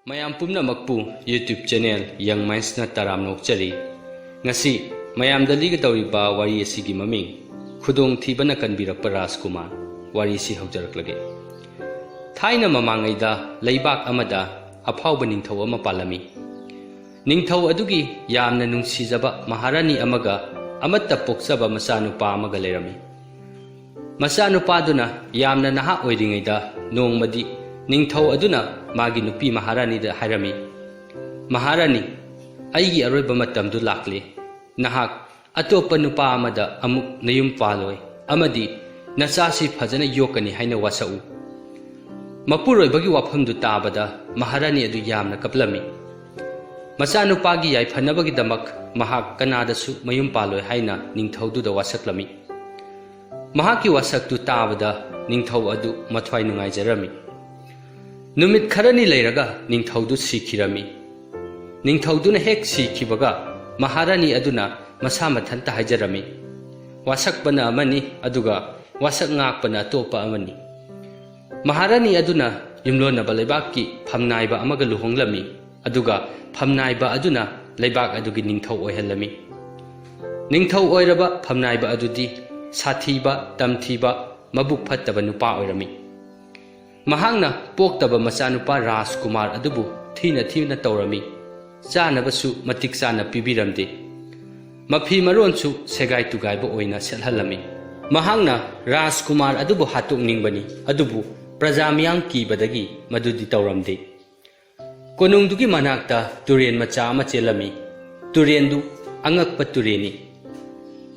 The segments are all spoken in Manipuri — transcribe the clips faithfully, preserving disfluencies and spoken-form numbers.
ꯃꯌꯥꯝ ꯄꯨꯝꯅꯃꯛꯄꯨ YouTube channel Young Mindsꯅ ꯇꯔꯥꯝꯅ ꯑꯣꯛꯆꯔꯤ꯫ ꯉꯁꯤ ꯃꯌꯥꯝꯗ ꯂꯤꯒꯗꯧꯔꯤꯕ ꯋꯥꯔꯤ ꯑꯁꯤꯒꯤ ꯃꯃꯤꯡ ꯈꯨꯗꯣꯡꯊꯤꯕꯅ ꯀꯟꯕꯤꯔꯛꯄ ꯔꯥꯖꯀꯨꯃꯥꯔ꯫ ꯋꯥꯔꯤꯁꯤ ꯍꯧꯖꯔꯛꯂꯒꯦ꯫ ꯊꯥꯏꯅ ꯃꯃꯥꯡꯉꯩꯗ ꯂꯩꯕꯥꯛ ꯑꯃꯗ ꯑꯐꯥꯎꯕ ꯅꯤꯡꯊꯧ ꯑꯃ ꯄꯥꯜꯂꯝꯃꯤ꯫ ꯅꯤꯡꯊꯧ ꯑꯗꯨꯒꯤ ꯌꯥꯝꯅ ꯅꯨꯡꯁꯤꯖꯕ ꯃꯍꯥꯔꯥꯅꯤ ꯑꯃꯒ ꯑꯃꯠꯇ ꯄꯣꯛꯆꯕ ꯃꯆꯥꯅꯨꯄꯥ ꯑꯃꯒ ꯂꯩꯔꯝꯃꯤ꯫ ꯃꯆꯥꯅꯨꯄꯥꯗꯨꯅ ꯌꯥꯝꯅ ꯅꯍꯥ ꯑꯣꯏꯔꯤꯉꯩꯗ ꯅꯣꯡꯃꯗꯤ ꯅꯤꯡꯊꯧ ꯑꯗꯨꯅ ꯃꯥꯒꯤ ꯅꯨꯄꯤ ꯃꯍꯥꯔꯥꯅꯤꯗ ꯍꯥꯏꯔꯝꯃꯤ, "ꯃꯍꯥꯔꯥꯅꯤ, ꯑꯩꯒꯤ ꯑꯔꯣꯏꯕ ꯃꯇꯝꯗꯨ ꯂꯥꯛꯂꯦ꯫ ꯅꯍꯥꯛ ꯑꯇꯣꯞꯄ ꯅꯨꯄꯥ ꯑꯃꯗ ꯑꯃꯨꯛ ꯅꯌꯨꯝ ꯄꯥꯜꯂꯣꯏ ꯑꯃꯗꯤ ꯅꯆꯥꯁꯤ ꯐꯖꯅ ꯌꯣꯛꯀꯅꯤ ꯍꯥꯏꯅ ꯋꯥꯁꯛꯎ꯫" ꯃꯄꯨꯔꯣꯏꯕꯒꯤ ꯋꯥꯐꯝꯗꯨ ꯇꯥꯕꯗ ꯃꯍꯥꯔꯥꯅꯤ ꯑꯗꯨ ꯌꯥꯝꯅ ꯀꯞꯂꯝꯃꯤ꯫ ꯃꯆꯥꯅꯨꯄꯥꯒꯤ ꯌꯥꯏꯐꯅꯕꯒꯤꯗꯃꯛ ꯃꯍꯥꯛ ꯀꯅꯥꯗꯁꯨ ꯃꯌꯨꯝ ꯄꯥꯜꯂꯣꯏ ꯍꯥꯏꯅ ꯅꯤꯡꯊꯧꯗꯨꯗ ꯋꯥꯁꯛꯂꯝꯃꯤ꯫ ꯃꯍꯥꯛꯀꯤ ꯋꯥꯁꯛꯇꯨ ꯇꯥꯕꯗ ꯅꯤꯡꯊꯧ ꯑꯗꯨ ꯃꯊ꯭ꯋꯥꯏ ꯅꯨꯡꯉꯥꯏꯖꯔꯝꯃꯤ꯫ ꯅꯨꯃꯤꯠ ꯈꯔꯅꯤ ꯂꯩꯔꯒ ꯅꯤꯡꯊꯧꯗꯨ ꯁꯤꯈꯤꯔꯝꯃꯤ꯫ ꯅꯤꯡꯊꯧꯗꯨꯅ ꯍꯦꯛ ꯁꯤꯈꯤꯕꯒ ꯃꯍꯥꯔꯥꯅꯤ ꯑꯗꯨꯅ ꯃꯁꯥ ꯃꯊꯟꯇ ꯍꯥꯏꯖꯔꯝꯃꯤ, "ꯋꯥꯁꯛꯄꯅ ꯑꯃꯅꯤ, ꯑꯗꯨꯒ ꯋꯥꯁꯛ ꯉꯥꯛꯄꯅ ꯑꯇꯣꯞꯄ ꯑꯃꯅꯤ꯫" ꯃꯍꯥꯔꯥꯅꯤ ꯑꯗꯨꯅ ꯌꯨꯝꯂꯣꯟꯅꯕ ꯂꯩꯕꯥꯛꯀꯤ ꯐꯝꯅꯥꯏꯕ ꯑꯃꯒ ꯂꯨꯍꯣꯡꯂꯝꯃꯤ, ꯑꯗꯨꯒ ꯐꯝꯅꯥꯏꯕ ꯑꯗꯨꯅ ꯂꯩꯕꯥꯛ ꯑꯗꯨꯒꯤ ꯅꯤꯡꯊꯧ ꯑꯣꯏꯍꯜꯂꯝꯃꯤ꯫ ꯅꯤꯡꯊꯧ ꯑꯣꯏꯔꯕ ꯐꯝꯅꯥꯏꯕ ꯑꯗꯨꯗꯤ ꯁꯥꯊꯤꯕ, ꯇꯝꯊꯤꯕ, ꯃꯕꯨꯛ ꯐꯠꯇꯕ ꯅꯨꯄꯥ ꯑꯣꯏꯔꯝꯃꯤ꯫ ꯃꯍꯥꯛꯅ ꯄꯣꯛꯇꯕ ꯃꯆꯥꯅꯨꯄꯥ ꯔꯥꯖꯀꯨꯃꯥꯔ ꯑꯗꯨꯕꯨ ꯊꯤꯅ ꯊꯤꯅ ꯇꯧꯔꯝꯃꯤ꯫ ꯆꯥꯅꯕꯁꯨ ꯃꯇꯤꯛ ꯆꯥꯅ ꯄꯤꯕꯤꯔꯝꯗꯦ꯫ ꯃꯐꯤ ꯃꯔꯣꯟꯁꯨ ꯁꯦꯒꯥꯏ ꯇꯨꯒꯥꯏꯕ ꯑꯣꯏꯅ ꯁꯦꯠꯍꯜꯂꯝꯃꯤ꯫ ꯃꯍꯥꯛꯅ ꯔꯥꯖꯀꯨꯃꯥꯔ ꯑꯗꯨꯕꯨ ꯍꯥꯠꯇꯣꯛꯅꯤꯡꯕꯅꯤ, ꯑꯗꯨꯕꯨ ꯄ꯭ꯔꯖꯥ ꯃꯤꯌꯥꯝ ꯀꯤꯕꯗꯒꯤ ꯃꯗꯨꯗꯤ ꯇꯧꯔꯝꯗꯦ꯫ ꯀꯣꯅꯨꯡꯗꯨꯒꯤ ꯃꯅꯥꯛꯇ ꯇꯨꯔꯦꯟ ꯃꯆꯥ ꯑꯃ ꯆꯦꯜꯂꯝꯃꯤ꯫ ꯇꯨꯔꯦꯟꯗꯨ ꯑꯉꯛꯄ ꯇꯨꯔꯦꯟꯅꯤ꯫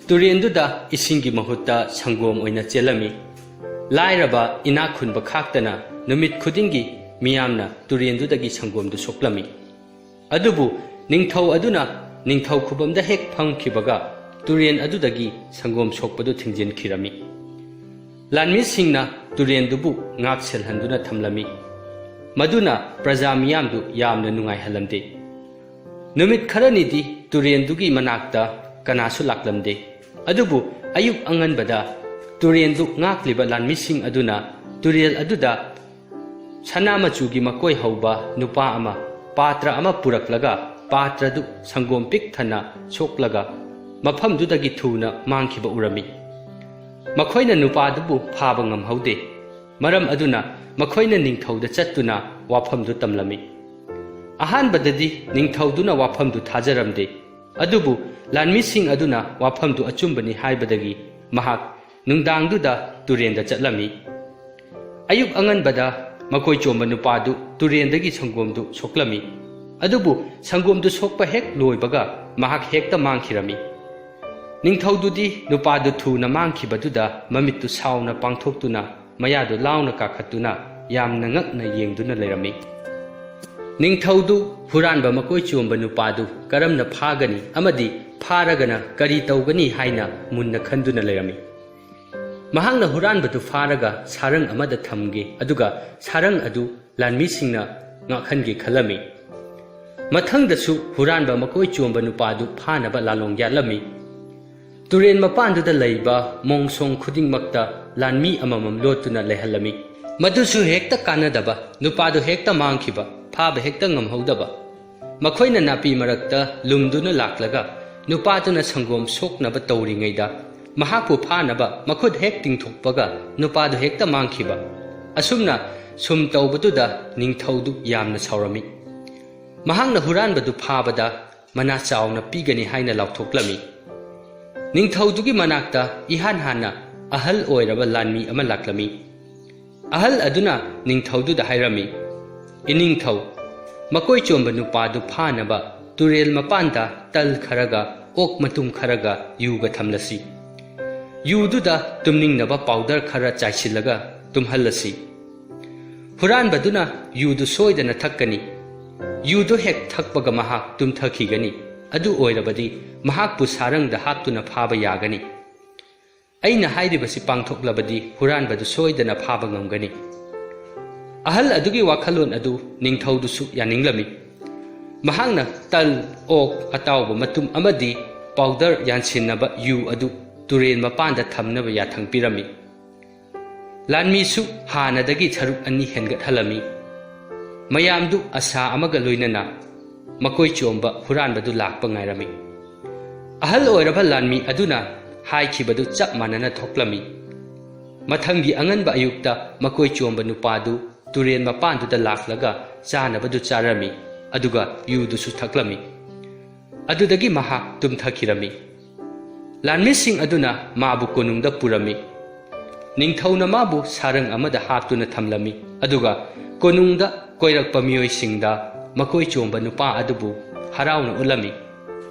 ꯇꯨꯔꯦꯟꯗꯨꯗ ꯏꯁꯤꯡꯒꯤ ꯃꯍꯨꯠꯇ ꯁꯪꯒꯣꯝ ꯑꯣꯏꯅ ꯆꯦꯜꯂꯝꯃꯤ꯫ ꯂꯥꯏꯔꯕ ꯏꯅꯥꯛ ꯈꯨꯟꯕ ꯈꯥꯛꯇꯅ ꯅꯨꯃꯤꯠ ꯈꯨꯗꯤꯡꯒꯤ ꯃꯤꯌꯥꯝꯅ ꯇꯨꯔꯦꯟꯗꯨꯗꯒꯤ ꯁꯪꯒꯣꯝꯗꯨ ꯁꯣꯛꯂꯝꯃꯤ꯫ ꯑꯗꯨꯕꯨ ꯅꯤꯡꯊꯧ ꯑꯗꯨꯅ ꯅꯤꯡꯊꯧ ꯈꯨꯕꯝꯗ ꯍꯦꯛ ꯐꯝꯈꯤꯕꯒ ꯇꯨꯔꯦꯟ ꯑꯗꯨꯗꯒꯤ ꯁꯪꯒꯣꯝ ꯁꯣꯛꯄꯗꯨ ꯊꯤꯡꯖꯤꯟꯈꯤꯔꯝꯃꯤ꯫ ꯂꯥꯟꯃꯤꯁꯤꯡꯅ ꯇꯨꯔꯦꯟꯗꯨꯕꯨ ꯉꯥꯛ ꯁꯦꯜꯍꯟꯗꯨꯅ ꯊꯝꯂꯝꯃꯤ꯫ ꯃꯗꯨꯅ ꯄ꯭ꯔꯖꯥ ꯃꯤꯌꯥꯝꯗꯨ ꯌꯥꯝꯅ ꯅꯨꯡꯉꯥꯏꯍꯜꯂꯝꯗꯦ꯫ ꯅꯨꯃꯤꯠ ꯈꯔꯅꯤꯗꯤ ꯇꯨꯔꯦꯟꯗꯨꯒꯤ ꯃꯅꯥꯛꯇ ꯀꯅꯥꯁꯨ ꯂꯥꯛꯂꯝꯗꯦ꯫ ꯑꯗꯨꯕꯨ ꯑꯌꯨꯛ ꯑꯉꯟꯕꯗ ꯇꯨꯔꯦꯟꯗꯨ ꯉꯥꯛꯂꯤꯕ ꯂꯥꯟꯃꯤꯁꯤꯡ ꯑꯗꯨꯅ ꯇꯨꯔꯦꯜ ꯑꯗꯨꯗ ꯁꯅꯥ ꯃꯆꯨꯒꯤ ꯃꯀꯣꯏ ꯍꯧꯕ ꯅꯨꯄꯥ ꯑꯃ ꯄꯥꯇ꯭ꯔ ꯑꯃ ꯄꯨꯔꯛꯂꯒ, ꯄꯥꯇ꯭ꯔꯗꯨ ꯁꯪꯒꯣꯝ ꯄꯤꯛ ꯊꯟꯅ ꯁꯣꯛꯂꯒ ꯃꯐꯝꯗꯨꯗꯒꯤ ꯊꯨꯅ ꯃꯥꯡꯈꯤꯕ ꯎꯔꯝꯃꯤ꯫ ꯃꯈꯣꯏꯅ ꯅꯨꯄꯥꯗꯨꯕꯨ ꯐꯥꯕ ꯉꯝꯍꯧꯗꯦ꯫ ꯃꯔꯝ ꯑꯗꯨꯅ ꯃꯈꯣꯏꯅ ꯅꯤꯡꯊꯧꯗ ꯆꯠꯇꯨꯅ ꯋꯥꯐꯝꯗꯨ ꯇꯝꯂꯝꯃꯤ꯫ ꯑꯍꯥꯟꯕꯗꯗꯤ ꯅꯤꯡꯊꯧꯗꯨꯅ ꯋꯥꯐꯝꯗꯨ ꯊꯥꯖꯔꯝꯗꯦ꯫ ꯑꯗꯨꯕꯨ ꯂꯥꯟꯃꯤꯁꯤꯡ ꯑꯗꯨꯅ ꯋꯥꯐꯝꯗꯨ ꯑꯆꯨꯝꯕꯅꯤ ꯍꯥꯏꯕꯗꯒꯤ ꯃꯍꯥꯛ ꯅꯨꯡꯗꯥꯡꯗꯨꯗ ꯇꯨꯔꯦꯟꯗ ꯆꯠꯂꯝꯃꯤ꯫ ꯑꯌꯨꯛ ꯑꯉꯟꯕꯗ ꯃꯀꯣꯏ ꯆꯣꯝꯕ ꯅꯨꯄꯥꯗꯨ ꯇꯨꯔꯦꯟꯗꯒꯤ ꯁꯪꯒꯣꯝꯗꯨ ꯁꯣꯛꯂꯝꯃꯤ꯫ ꯑꯗꯨꯕꯨ ꯁꯪꯒꯣꯝꯗꯨ ꯁꯣꯛꯄ ꯍꯦꯛ ꯂꯣꯏꯕꯒ ꯃꯍꯥꯛ ꯍꯦꯛꯇ ꯃꯥꯡꯈꯤꯔꯝꯃꯤ꯫ ꯅꯤꯡꯊꯧꯗꯨꯗꯤ ꯅꯨꯄꯥꯗꯨ ꯊꯨꯅ ꯃꯥꯡꯈꯤꯕꯗꯨꯗ ꯃꯃꯤꯠꯇꯨ ꯁꯥꯎꯅ ꯄꯥꯡꯊꯣꯛꯇꯨꯅ ꯃꯌꯥꯗꯨ ꯂꯥꯎꯅ ꯀꯥꯈꯠꯇꯨꯅ ꯌꯥꯝꯅ ꯉꯛꯅ ꯌꯦꯡꯗꯨꯅ ꯂꯩꯔꯝꯃꯤ꯫ ꯅꯤꯡꯊꯧꯗꯨ ꯍꯨꯔꯥꯟꯕ ꯃꯀꯣꯏ ꯆꯣꯝꯕ ꯅꯨꯄꯥꯗꯨ ꯀꯔꯝꯅ ꯐꯥꯒꯅꯤ ꯑꯃꯗꯤ ꯐꯥꯔꯒꯅ ꯀꯔꯤ ꯇꯧꯒꯅꯤ ꯍꯥꯏꯅ ꯃꯨꯟꯅ ꯈꯟꯗꯨꯅ ꯂꯩꯔꯝꯃꯤ꯫ ꯃꯍꯥꯛꯅ ꯍꯨꯔꯥꯟꯕꯗꯨ ꯐꯥꯔꯒ ꯁꯥꯔꯪ ꯑꯃꯗ ꯊꯝꯒꯦ, ꯑꯗꯨꯒ ꯁꯥꯔꯪ ꯑꯗꯨ ꯂꯥꯟꯃꯤꯁꯤꯡꯅ ꯉꯥꯛꯍꯟꯒꯦ ꯈꯜꯂꯝꯃꯤ꯫ ꯃꯊꯪꯗꯁꯨ ꯍꯨꯔꯥꯟꯕ ꯃꯀꯣꯏ ꯆꯣꯝꯕ ꯅꯨꯄꯥꯗꯨ ꯐꯥꯅꯕ ꯂꯥꯂꯣꯡ ꯌꯥꯠꯂꯝꯃꯤ꯫ ꯇꯨꯔꯦꯟ ꯃꯄꯥꯟꯗꯨꯗ ꯂꯩꯕ ꯃꯣꯡꯁꯣꯡ ꯈꯨꯗꯤꯡꯃꯛꯇ ꯂꯥꯟꯃꯤ ꯑꯃꯃꯝ ꯂꯣꯠꯇꯨꯅ ꯂꯩꯍꯜꯂꯝꯃꯤ꯫ ꯃꯗꯨꯁꯨ ꯍꯦꯛꯇ ꯀꯥꯟꯅꯗꯕ, ꯅꯨꯄꯥꯗꯨ ꯍꯦꯛꯇ ꯃꯥꯡꯈꯤꯕ, ꯐꯥꯕ ꯍꯦꯛꯇ ꯉꯝꯍꯧꯗꯕ꯫ ꯃꯈꯣꯏꯅ ꯅꯥꯄꯤ ꯃꯔꯛꯇ ꯂꯨꯝꯗꯨꯅ ꯂꯥꯛꯂꯒ ꯅꯨꯄꯥꯗꯨꯅ ꯁꯪꯒꯣꯝ ꯁꯣꯛꯅꯕ ꯇꯧꯔꯤꯉꯩꯗ ꯃꯍꯥꯛꯄꯨ ꯐꯥꯅꯕ ꯃꯈꯨꯠ ꯍꯦꯛ ꯇꯤꯡꯊꯣꯛꯄꯒ ꯅꯨꯄꯥꯗꯨ ꯍꯦꯛꯇ ꯃꯥꯡꯈꯤꯕ꯫ ꯑꯁꯨꯝꯅ ꯁꯨꯝ ꯇꯧꯕꯗꯨꯗ ꯅꯤꯡꯊꯧꯗꯨ ꯌꯥꯝꯅ ꯁꯥꯎꯔꯝꯃꯤ꯫ ꯃꯍꯥꯛꯅ ꯍꯨꯔꯥꯟꯕꯗꯨ ꯐꯥꯕꯗ ꯃꯅꯥ ꯆꯥꯎꯅ ꯄꯤꯒꯅꯤ ꯍꯥꯏꯅ ꯂꯥꯎꯊꯣꯛꯂꯝꯃꯤ꯫ ꯅꯤꯡꯊꯧꯗꯨꯒꯤ ꯃꯅꯥꯛꯇ ꯏꯍꯥꯟ ꯍꯥꯟꯅ ꯑꯍꯜ ꯑꯣꯏꯔꯕ ꯂꯥꯟꯃꯤ ꯑꯃ ꯂꯥꯛꯂꯝꯃꯤ꯫ ꯑꯍꯜ ꯑꯗꯨꯅ ꯅꯤꯡꯊꯧꯗꯨꯗ ꯍꯥꯏꯔꯝꯃꯤ, "ꯏꯅꯤꯡꯊꯧ, ꯃꯀꯣꯏ ꯆꯣꯝꯕ ꯅꯨꯄꯥꯗꯨ ꯐꯥꯅꯕ ꯇꯨꯔꯦꯜ ꯃꯄꯥꯟꯗ ꯇꯜ ꯈꯔꯒ ꯑꯣꯛ ꯃꯇꯨꯝ ꯈꯔꯒ ꯌꯨꯒ ꯊꯝꯂꯁꯤ꯫ ꯌꯨꯗꯨꯗ ꯇꯨꯝꯅꯤꯡꯅꯕ ꯄꯥꯎꯗꯔ ꯈꯔ ꯆꯥꯏꯁꯤꯜꯂꯒ ꯇꯨꯝꯍꯜꯂꯁꯤ꯫ ꯍꯨꯔꯥꯟꯕꯗꯨꯅ ꯌꯨꯗꯨ ꯁꯣꯏꯗꯅ ꯊꯛꯀꯅꯤ꯫ ꯌꯨꯗꯨ ꯍꯦꯛ ꯊꯛꯄꯒ ꯃꯍꯥꯛ ꯇꯨꯝꯊꯈꯤꯒꯅꯤ꯫ ꯑꯗꯨ ꯑꯣꯏꯔꯕꯗꯤ ꯃꯍꯥꯛꯄꯨ ꯁꯥꯔꯪꯗ ꯍꯥꯞꯇꯨꯅ ꯐꯥꯕ ꯌꯥꯒꯅꯤ꯫ ꯑꯩꯅ ꯍꯥꯏꯔꯤꯕꯁꯤ ꯄꯥꯡꯊꯣꯛꯂꯕꯗꯤ ꯍꯨꯔꯥꯟꯕꯗꯨ ꯁꯣꯏꯗꯅ ꯐꯥꯕ ꯉꯝꯒꯅꯤ꯫" ꯑꯍꯜ ꯑꯗꯨꯒꯤ ꯋꯥꯈꯜꯂꯣꯟ ꯑꯗꯨ ꯅꯤꯡꯊꯧꯗꯨꯁꯨ ꯌꯥꯅꯤꯡꯂꯝꯃꯤ꯫ ꯃꯍꯥꯛꯅ ꯇꯜ, ꯑꯣꯛ ꯑꯇꯥꯎꯕ ꯃꯇꯨꯝ ꯑꯃꯗꯤ ꯄꯥꯎꯗꯔ ꯌꯥꯟꯁꯤꯟꯅꯕ ꯌꯨ ꯑꯗꯨ ꯇꯨꯔꯦꯜ ꯃꯄꯥꯟꯗ ꯊꯝꯅꯕ ꯌꯥꯊꯪ ꯄꯤꯔꯝꯃꯤ꯫ ꯂꯥꯟꯃꯤꯁꯨ ꯍꯥꯟꯅꯗꯒꯤ ꯁꯔꯨꯛ ꯑꯅꯤ ꯍꯦꯟꯒꯠꯍꯜꯂꯝꯃꯤ꯫ ꯃꯌꯥꯝꯗꯨ ꯑꯁꯥ ꯑꯃꯒ ꯂꯣꯏꯅꯅ ꯃꯀꯣꯏ ꯆꯣꯝꯕ ꯍꯨꯔꯥꯟꯕꯗꯨ ꯂꯥꯛꯄ ꯉꯥꯏꯔꯝꯃꯤ꯫ ꯑꯍꯜ ꯑꯣꯏꯔꯕ ꯂꯥꯟꯃꯤ ꯑꯗꯨꯅ ꯍꯥꯏꯈꯤꯕꯗꯨ ꯆꯞ ꯃꯥꯟꯅꯅ ꯊꯣꯛꯂꯝꯃꯤ꯫ ꯃꯊꯪꯒꯤ ꯑꯉꯟꯕ ꯑꯌꯨꯛꯇ ꯃꯀꯣꯏ ꯆꯣꯝꯕ ꯅꯨꯄꯥꯗꯨ ꯇꯨꯔꯦꯜ ꯃꯄꯥꯟꯗꯨꯗ ꯂꯥꯛꯂꯒ ꯆꯥꯅꯕꯗꯨ ꯆꯥꯔꯝꯃꯤ, ꯑꯗꯨꯒ ꯌꯨꯗꯨꯁꯨ ꯊꯛꯂꯝꯃꯤ꯫ ꯑꯗꯨꯗꯒꯤ ꯃꯍꯥꯛ ꯇꯨꯝꯊꯈꯤꯔꯝꯃꯤ꯫ ꯂꯥꯟꯃꯤꯁꯤꯡ ꯑꯗꯨꯅ ꯃꯥꯕꯨ ꯀꯣꯅꯨꯡꯗ ꯄꯨꯔꯝꯃꯤ꯫ ꯅꯤꯡꯊꯧꯅ ꯃꯥꯕꯨ ꯁꯥꯔꯪ ꯑꯃꯗ ꯍꯥꯞꯇꯨꯅ ꯊꯝꯂꯝꯃꯤ, ꯑꯗꯨꯒ ꯀꯣꯅꯨꯡꯗ ꯀꯣꯏꯔꯛꯄ ꯃꯤꯑꯣꯏꯁꯤꯡꯗ ꯃꯀꯣꯏ ꯆꯣꯝꯕ ꯅꯨꯄꯥ ꯑꯗꯨꯕꯨ ꯍꯔꯥꯎꯅ ꯎꯠꯂꯝꯃꯤ꯫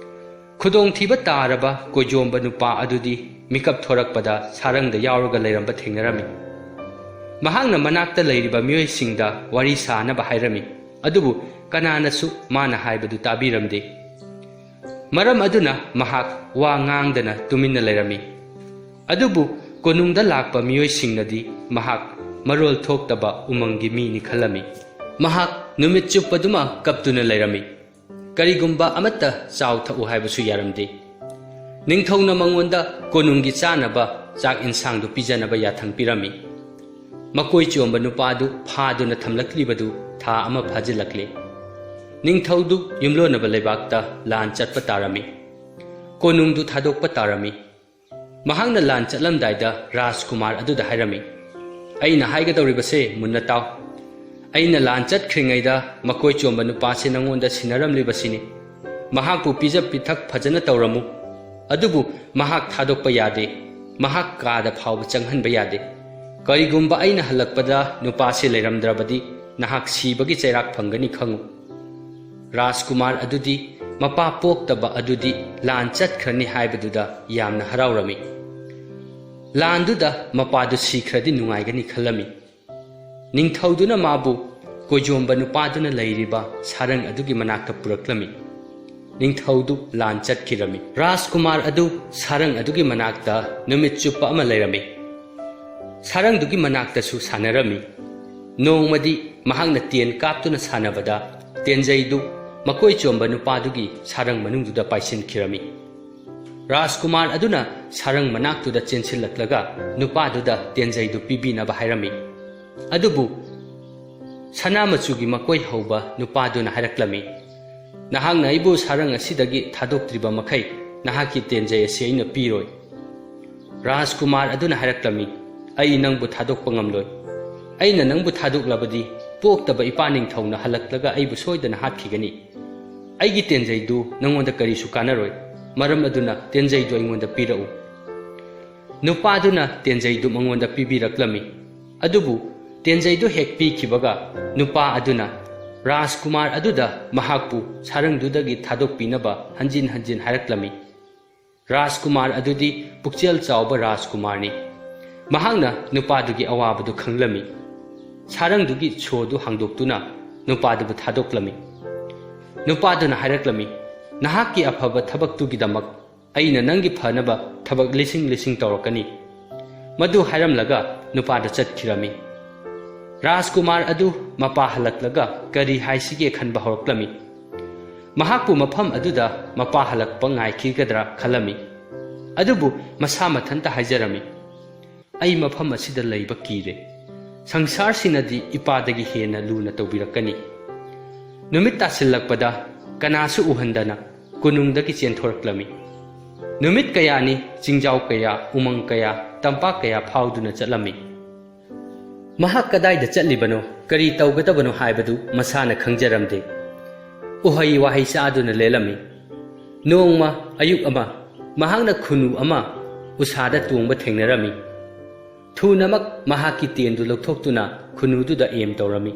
ꯈꯨꯗꯣꯡꯊꯤꯕ ꯇꯥꯔꯕ ꯀꯣꯏꯖꯣꯝꯕ ꯅꯨꯄꯥ ꯑꯗꯨꯗꯤ ꯃꯤꯀꯞ ꯊꯣꯔꯛꯄꯗ ꯁꯥꯔꯪꯗ ꯌꯥꯎꯔꯒ ꯂꯩꯔꯝꯕ ꯊꯦꯡꯅꯔꯝꯃꯤ꯫ ꯃꯍꯥꯛꯅ ꯃꯅꯥꯛꯇ ꯂꯩꯔꯤꯕ ꯃꯤꯑꯣꯏꯁꯤꯡꯗ ꯋꯥꯔꯤ ꯁꯥꯅꯕ ꯍꯥꯏꯔꯝꯃꯤ, ꯑꯗꯨꯕꯨ ꯀꯅꯥꯅꯁꯨ ꯃꯥꯅ ꯍꯥꯏꯕꯗꯨ ꯇꯥꯕꯤꯔꯝꯗꯦ꯫ ꯃꯔꯝ ꯑꯗꯨꯅ ꯃꯍꯥꯛ ꯋꯥ ꯉꯥꯡꯗꯅ ꯇꯨꯃꯤꯟꯅ ꯂꯩꯔꯝꯃꯤ꯫ ꯑꯗꯨꯕꯨ ꯀꯣꯅꯨꯡꯗ ꯂꯥꯛꯄ ꯃꯤꯑꯣꯏꯁꯤꯡꯅꯗꯤ ꯃꯍꯥꯛ ꯃꯔꯣꯜ ꯊꯣꯛꯇꯕ ꯎꯃꯪꯒꯤ ꯃꯤꯅꯤ ꯈꯜꯂꯝꯃꯤ꯫ ꯃꯍꯥꯛ ꯅꯨꯃꯤꯠ ꯆꯨꯞꯄꯗꯨꯃ ꯀꯞꯇꯨꯅ ꯂꯩꯔꯝꯃꯤ꯫ ꯀꯔꯤꯒꯨꯝꯕ ꯑꯃꯠꯇ ꯆꯥꯎ ꯊꯛꯎ ꯍꯥꯏꯕꯁꯨ ꯌꯥꯔꯝꯗꯦ꯫ ꯅꯤꯡꯊꯧꯅ ꯃꯉꯣꯟꯗ ꯀꯣꯅꯨꯡꯒꯤ ꯆꯥꯅꯕ ꯆꯥꯛ ꯏꯟꯁꯥꯡꯗꯨ ꯄꯤꯖꯅꯕ ꯌꯥꯊꯪ ꯄꯤꯔꯝꯃꯤ꯫ ꯃꯀꯣꯏ ꯆꯣꯝꯕ ꯅꯨꯄꯥꯗꯨ ꯐꯥꯗꯨꯅ ꯊꯝꯂꯛꯂꯤꯕꯗꯨ ꯊꯥ ꯑꯃ ꯐꯥꯖꯤꯜꯂꯛꯂꯦ꯫ ꯅꯤꯡꯊꯧꯗꯨ ꯌꯨꯝꯂꯣꯟꯅꯕ ꯂꯩꯕꯥꯛꯇ ꯂꯥꯟ ꯆꯠꯄ ꯇꯥꯔꯝꯃꯤ꯫ ꯀꯣꯅꯨꯡꯗꯨ ꯊꯥꯗꯣꯛꯄ ꯇꯥꯔꯝꯃꯤ꯫ ꯃꯍꯥꯛꯅ ꯂꯥꯟ ꯆꯠꯂꯝꯗꯥꯏꯗ ꯔꯥꯖꯀꯨꯃꯥꯔ ꯑꯗꯨꯗ ꯍꯥꯏꯔꯝꯃꯤ, "ꯑꯩꯅ ꯍꯥꯏꯒꯗꯧꯔꯤꯕꯁꯦ ꯃꯨꯟꯅ ꯇꯥꯎ꯫ ꯑꯩꯅ ꯂꯥꯟ ꯆꯠꯈ꯭ꯔꯤꯉꯩꯗ ꯃꯀꯣꯏ ꯆꯣꯝꯕ ꯅꯨꯄꯥꯁꯦ ꯅꯉꯣꯟꯗ ꯁꯤꯟꯅꯔꯝꯂꯤꯕꯁꯤꯅꯤ꯫ ꯃꯍꯥꯛꯄꯨ ꯄꯤꯖ ꯄꯤꯊꯛ ꯐꯖꯅ ꯇꯧꯔꯝꯃꯨ, ꯑꯗꯨꯕꯨ ꯃꯍꯥꯛ ꯊꯥꯗꯣꯛꯄ ꯌꯥꯗꯦ꯫ ꯃꯍꯥꯛ ꯀꯥꯗ ꯐꯥꯎꯕ ꯆꯪꯍꯟꯕ ꯌꯥꯗꯦ꯫ ꯀꯔꯤꯒꯨꯝꯕ ꯑꯩꯅ ꯍꯜꯂꯛꯄꯗ ꯅꯨꯄꯥꯁꯦ ꯂꯩꯔꯝꯗ꯭ꯔꯕꯗꯤ ꯅꯍꯥꯛ ꯁꯤꯕꯒꯤ ꯆꯩꯔꯥꯛ ꯐꯪꯒꯅꯤ ꯈꯪꯉꯨ꯫" ꯔꯥꯖꯀꯨꯃꯥꯔ ꯑꯗꯨꯗꯤ ꯃꯄꯥ ꯄꯣꯛꯇꯕ ꯑꯗꯨꯗꯤ ꯂꯥꯟ ꯆꯠꯈ꯭ꯔꯅꯤ ꯍꯥꯏꯕꯗꯨꯗ ꯌꯥꯝꯅ ꯍꯔꯥꯎꯔꯝꯃꯤ꯫ ꯂꯥꯟꯗꯨꯗ ꯃꯄꯥꯗꯨ ꯁꯤꯈ꯭ꯔꯗꯤ ꯅꯨꯡꯉꯥꯏꯒꯅꯤ ꯈꯜꯂꯝꯃꯤ꯫ ꯅꯤꯡꯊꯧꯗꯨꯅ ꯃꯥꯕꯨ ꯀꯣꯏꯖꯣꯝꯕ ꯅꯨꯄꯥꯗꯨꯅ ꯂꯩꯔꯤꯕ ꯁꯥꯔꯪ ꯑꯗꯨꯒꯤ ꯃꯅꯥꯛꯇ ꯄꯨꯔꯛꯂꯝꯃꯤ꯫ ꯅꯤꯡꯊꯧꯗꯨ ꯂꯥꯟ ꯆꯠꯈꯤꯔꯝꯃꯤ꯫ ꯔꯥꯖꯀꯨꯃꯥꯔ ꯑꯗꯨ ꯁꯥꯔꯪ ꯑꯗꯨꯒꯤ ꯃꯅꯥꯛꯇ ꯅꯨꯃꯤꯠ ꯆꯨꯞꯄ ꯑꯃ ꯂꯩꯔꯝꯃꯤ꯫ ꯁꯥꯔꯪꯗꯨꯒꯤ ꯃꯅꯥꯛꯇꯁꯨ ꯁꯥꯟꯅꯔꯝꯃꯤ꯫ ꯅꯣꯡꯃꯗꯤ ꯃꯍꯥꯛꯅ ꯇꯦꯟ ꯀꯥꯞꯇꯨꯅ ꯁꯥꯟꯅꯕꯗ ꯇꯦꯟꯖꯩꯗꯨ ꯃꯀꯣꯏ ꯆꯣꯝꯕ ꯅꯨꯄꯥꯗꯨꯒꯤ ꯁꯥꯔꯪ ꯃꯅꯨꯡꯗꯨꯗ ꯄꯥꯏꯁꯤꯟꯈꯤꯔꯝꯃꯤ꯫ ꯔꯥꯖꯀꯨꯃꯥꯔ ꯑꯗꯨꯅ ꯁꯥꯔꯪ ꯃꯅꯥꯛꯇꯨꯗ ꯆꯦꯟꯁꯤꯜꯂꯛꯂꯒ ꯅꯨꯄꯥꯗꯨꯗ ꯇꯦꯟꯖꯩꯗꯨ ꯄꯤꯕꯤꯅꯕ ꯍꯥꯏꯔꯝꯃꯤ꯫ ꯑꯗꯨꯕꯨ ꯁꯅꯥ ꯃꯆꯨꯒꯤ ꯃꯀꯣꯏ ꯍꯧꯕ ꯅꯨꯄꯥꯗꯨꯅ ꯍꯥꯏꯔꯛꯂꯝꯃꯤ, "ꯅꯍꯥꯛꯅ ꯑꯩꯕꯨ ꯁꯥꯔꯪ ꯑꯁꯤꯗꯒꯤ ꯊꯥꯗꯣꯛꯇ꯭ꯔꯤꯕ ꯃꯈꯩ ꯅꯍꯥꯛꯀꯤ ꯇꯦꯟꯖꯩ ꯑꯁꯤ ꯑꯩꯅ ꯄꯤꯔꯣꯏ꯫" ꯔꯥꯖꯀꯨꯃꯥꯔ ꯑꯗꯨꯅ ꯍꯥꯏꯔꯛꯂꯝꯃꯤ, "ꯑꯩ ꯅꯪꯕꯨ ꯊꯥꯗꯣꯛꯄ ꯉꯝꯂꯣꯏ꯫ ꯑꯩꯅ ꯅꯪꯕꯨ ꯊꯥꯗꯣꯛꯂꯕꯗꯤ ꯄꯣꯛꯇꯕ ꯏꯄꯥ ꯅꯤꯡꯊꯧꯅ ꯍꯜꯂꯛꯂꯒ ꯑꯩꯕꯨ ꯁꯣꯏꯗꯅ ꯍꯥꯠꯈꯤꯒꯅꯤ꯫ ꯑꯩꯒꯤ ꯇꯦꯟꯖꯩꯗꯨ ꯅꯉꯣꯟꯗ ꯀꯔꯤꯁꯨ ꯀꯥꯟꯅꯔꯣꯏ꯫ ꯃꯔꯝ ꯑꯗꯨꯅ ꯇꯦꯟꯖꯩꯗꯨ ꯑꯩꯉꯣꯟꯗ ꯄꯤꯔꯛꯎ꯫" ꯅꯨꯄꯥꯗꯨꯅ ꯇꯦꯟꯖꯩꯗꯨ ꯃꯉꯣꯟꯗ ꯄꯤꯕꯤꯔꯛꯂꯝꯃꯤ꯫ ꯑꯗꯨꯕꯨ ꯇꯦꯟꯖꯩꯗꯨ ꯍꯦꯛ ꯄꯤꯈꯤꯕꯒ ꯅꯨꯄꯥ ꯑꯗꯨꯅ ꯔꯥꯖꯀꯨꯃꯥꯔ ꯑꯗꯨꯗ ꯃꯍꯥꯛꯄꯨ ꯁꯥꯔꯪꯗꯨꯗꯒꯤ ꯊꯥꯗꯣꯛꯄꯤꯅꯕ ꯍꯟꯖꯤꯟ ꯍꯟꯖꯤꯟ ꯍꯥꯏꯔꯛꯂꯝꯃꯤ꯫ ꯔꯥꯖꯀꯨꯃꯥꯔ ꯑꯗꯨꯗꯤ ꯄꯨꯛꯆꯦꯜ ꯆꯥꯎꯕ ꯔꯥꯖꯀꯨꯃꯥꯔꯅꯤ꯫ ꯃꯍꯥꯛꯅ ꯅꯨꯄꯥꯗꯨꯒꯤ ꯑꯋꯥꯕꯗꯨ ꯈꯪꯂꯝꯃꯤ꯫ ꯁꯥꯔꯪꯗꯨꯒꯤ ꯁꯣꯗꯨ ꯍꯥꯡꯗꯣꯛꯇꯨꯅ ꯅꯨꯄꯥꯗꯨꯕꯨ ꯊꯥꯗꯣꯛꯂꯝꯃꯤ꯫ ꯅꯨꯄꯥꯗꯨꯅ ꯍꯥꯏꯔꯛꯂꯝꯃꯤ, "ꯅꯍꯥꯛꯀꯤ ꯑꯐꯕ ꯊꯕꯛꯇꯨꯒꯤꯗꯃꯛ ꯑꯩꯅ ꯅꯪꯒꯤ ꯐꯅꯕ ꯊꯕꯛ ꯂꯤꯁꯤꯡ ꯂꯤꯁꯤꯡ ꯇꯧꯔꯛꯀꯅꯤ꯫" ꯃꯗꯨ ꯍꯥꯏꯔꯝꯂꯒ ꯅꯨꯄꯥꯗꯨ ꯆꯠꯈꯤꯔꯝꯃꯤ꯫ ꯔꯥꯖꯀꯨꯃꯥꯔ ꯑꯗꯨ ꯃꯄꯥ ꯍꯜꯂꯛꯂꯒ ꯀꯔꯤ ꯍꯥꯏꯁꯤꯒꯦ ꯈꯟꯕ ꯍꯧꯔꯛꯂꯝꯃꯤ꯫ ꯃꯍꯥꯛꯄꯨ ꯃꯐꯝ ꯑꯗꯨꯗ ꯃꯄꯥ ꯍꯜꯂꯛꯄ ꯉꯥꯏꯈꯤꯒꯗ꯭ꯔꯥ ꯈꯜꯂꯝꯃꯤ꯫ ꯑꯗꯨꯕꯨ ꯃꯁꯥ ꯃꯊꯟꯇ ꯍꯥꯏꯖꯔꯝꯃꯤ, "ꯑꯩ ꯃꯐꯝ ꯑꯁꯤꯗ ꯂꯩꯕ ꯀꯤꯔꯦ꯫ ꯁꯪꯁꯥꯔꯁꯤꯅꯗꯤ ꯏꯄꯥꯗꯒꯤ ꯍꯦꯟꯅ ꯂꯨꯅ ꯇꯧꯕꯤꯔꯛꯀꯅꯤ꯫" ꯅꯨꯃꯤꯠ ꯇꯥꯁꯤꯜꯂꯛꯄꯗ ꯀꯅꯥꯁꯨ ꯎꯍꯟꯗꯅ ꯀꯣꯅꯨꯡꯗꯒꯤ ꯆꯦꯟꯊꯣꯔꯛꯂꯝꯃꯤ꯫ ꯅꯨꯃꯤꯠ ꯀꯌꯥꯅꯤ ꯆꯤꯡꯖꯥꯎ ꯀꯌꯥ, ꯎꯃꯪ ꯀꯌꯥ, ꯇꯝꯄꯥꯛ ꯀꯌꯥ ꯐꯥꯎꯗꯨꯅ ꯆꯠꯂꯝꯃꯤ꯫ ꯃꯍꯥꯛ ꯀꯗꯥꯏꯗ ꯆꯠꯂꯤꯕꯅꯣ, ꯀꯔꯤ ꯇꯧꯒꯗꯕꯅꯣ ꯍꯥꯏꯕꯗꯨ ꯃꯁꯥꯅ ꯈꯪꯖꯔꯝꯗꯦ꯫ ꯎꯍꯩ ꯋꯥꯍꯩ ꯆꯥꯗꯨꯅ ꯂꯦꯜꯂꯝꯃꯤ꯫ ꯅꯣꯡꯃ ꯑꯌꯨꯛ ꯑꯃ ꯃꯍꯥꯛꯅ ꯈꯨꯅꯨ ꯑꯃ ꯎꯁꯥꯗ ꯇꯣꯡꯕ ꯊꯦꯡꯅꯔꯝꯃꯤ꯫ ꯊꯨꯅꯃꯛ ꯃꯍꯥꯛꯀꯤ ꯇꯦꯟꯗꯨ ꯂꯧꯊꯣꯛꯇꯨꯅ ꯈꯨꯅꯨꯗꯨꯗ ꯑꯦꯝ ꯇꯧꯔꯝꯃꯤ꯫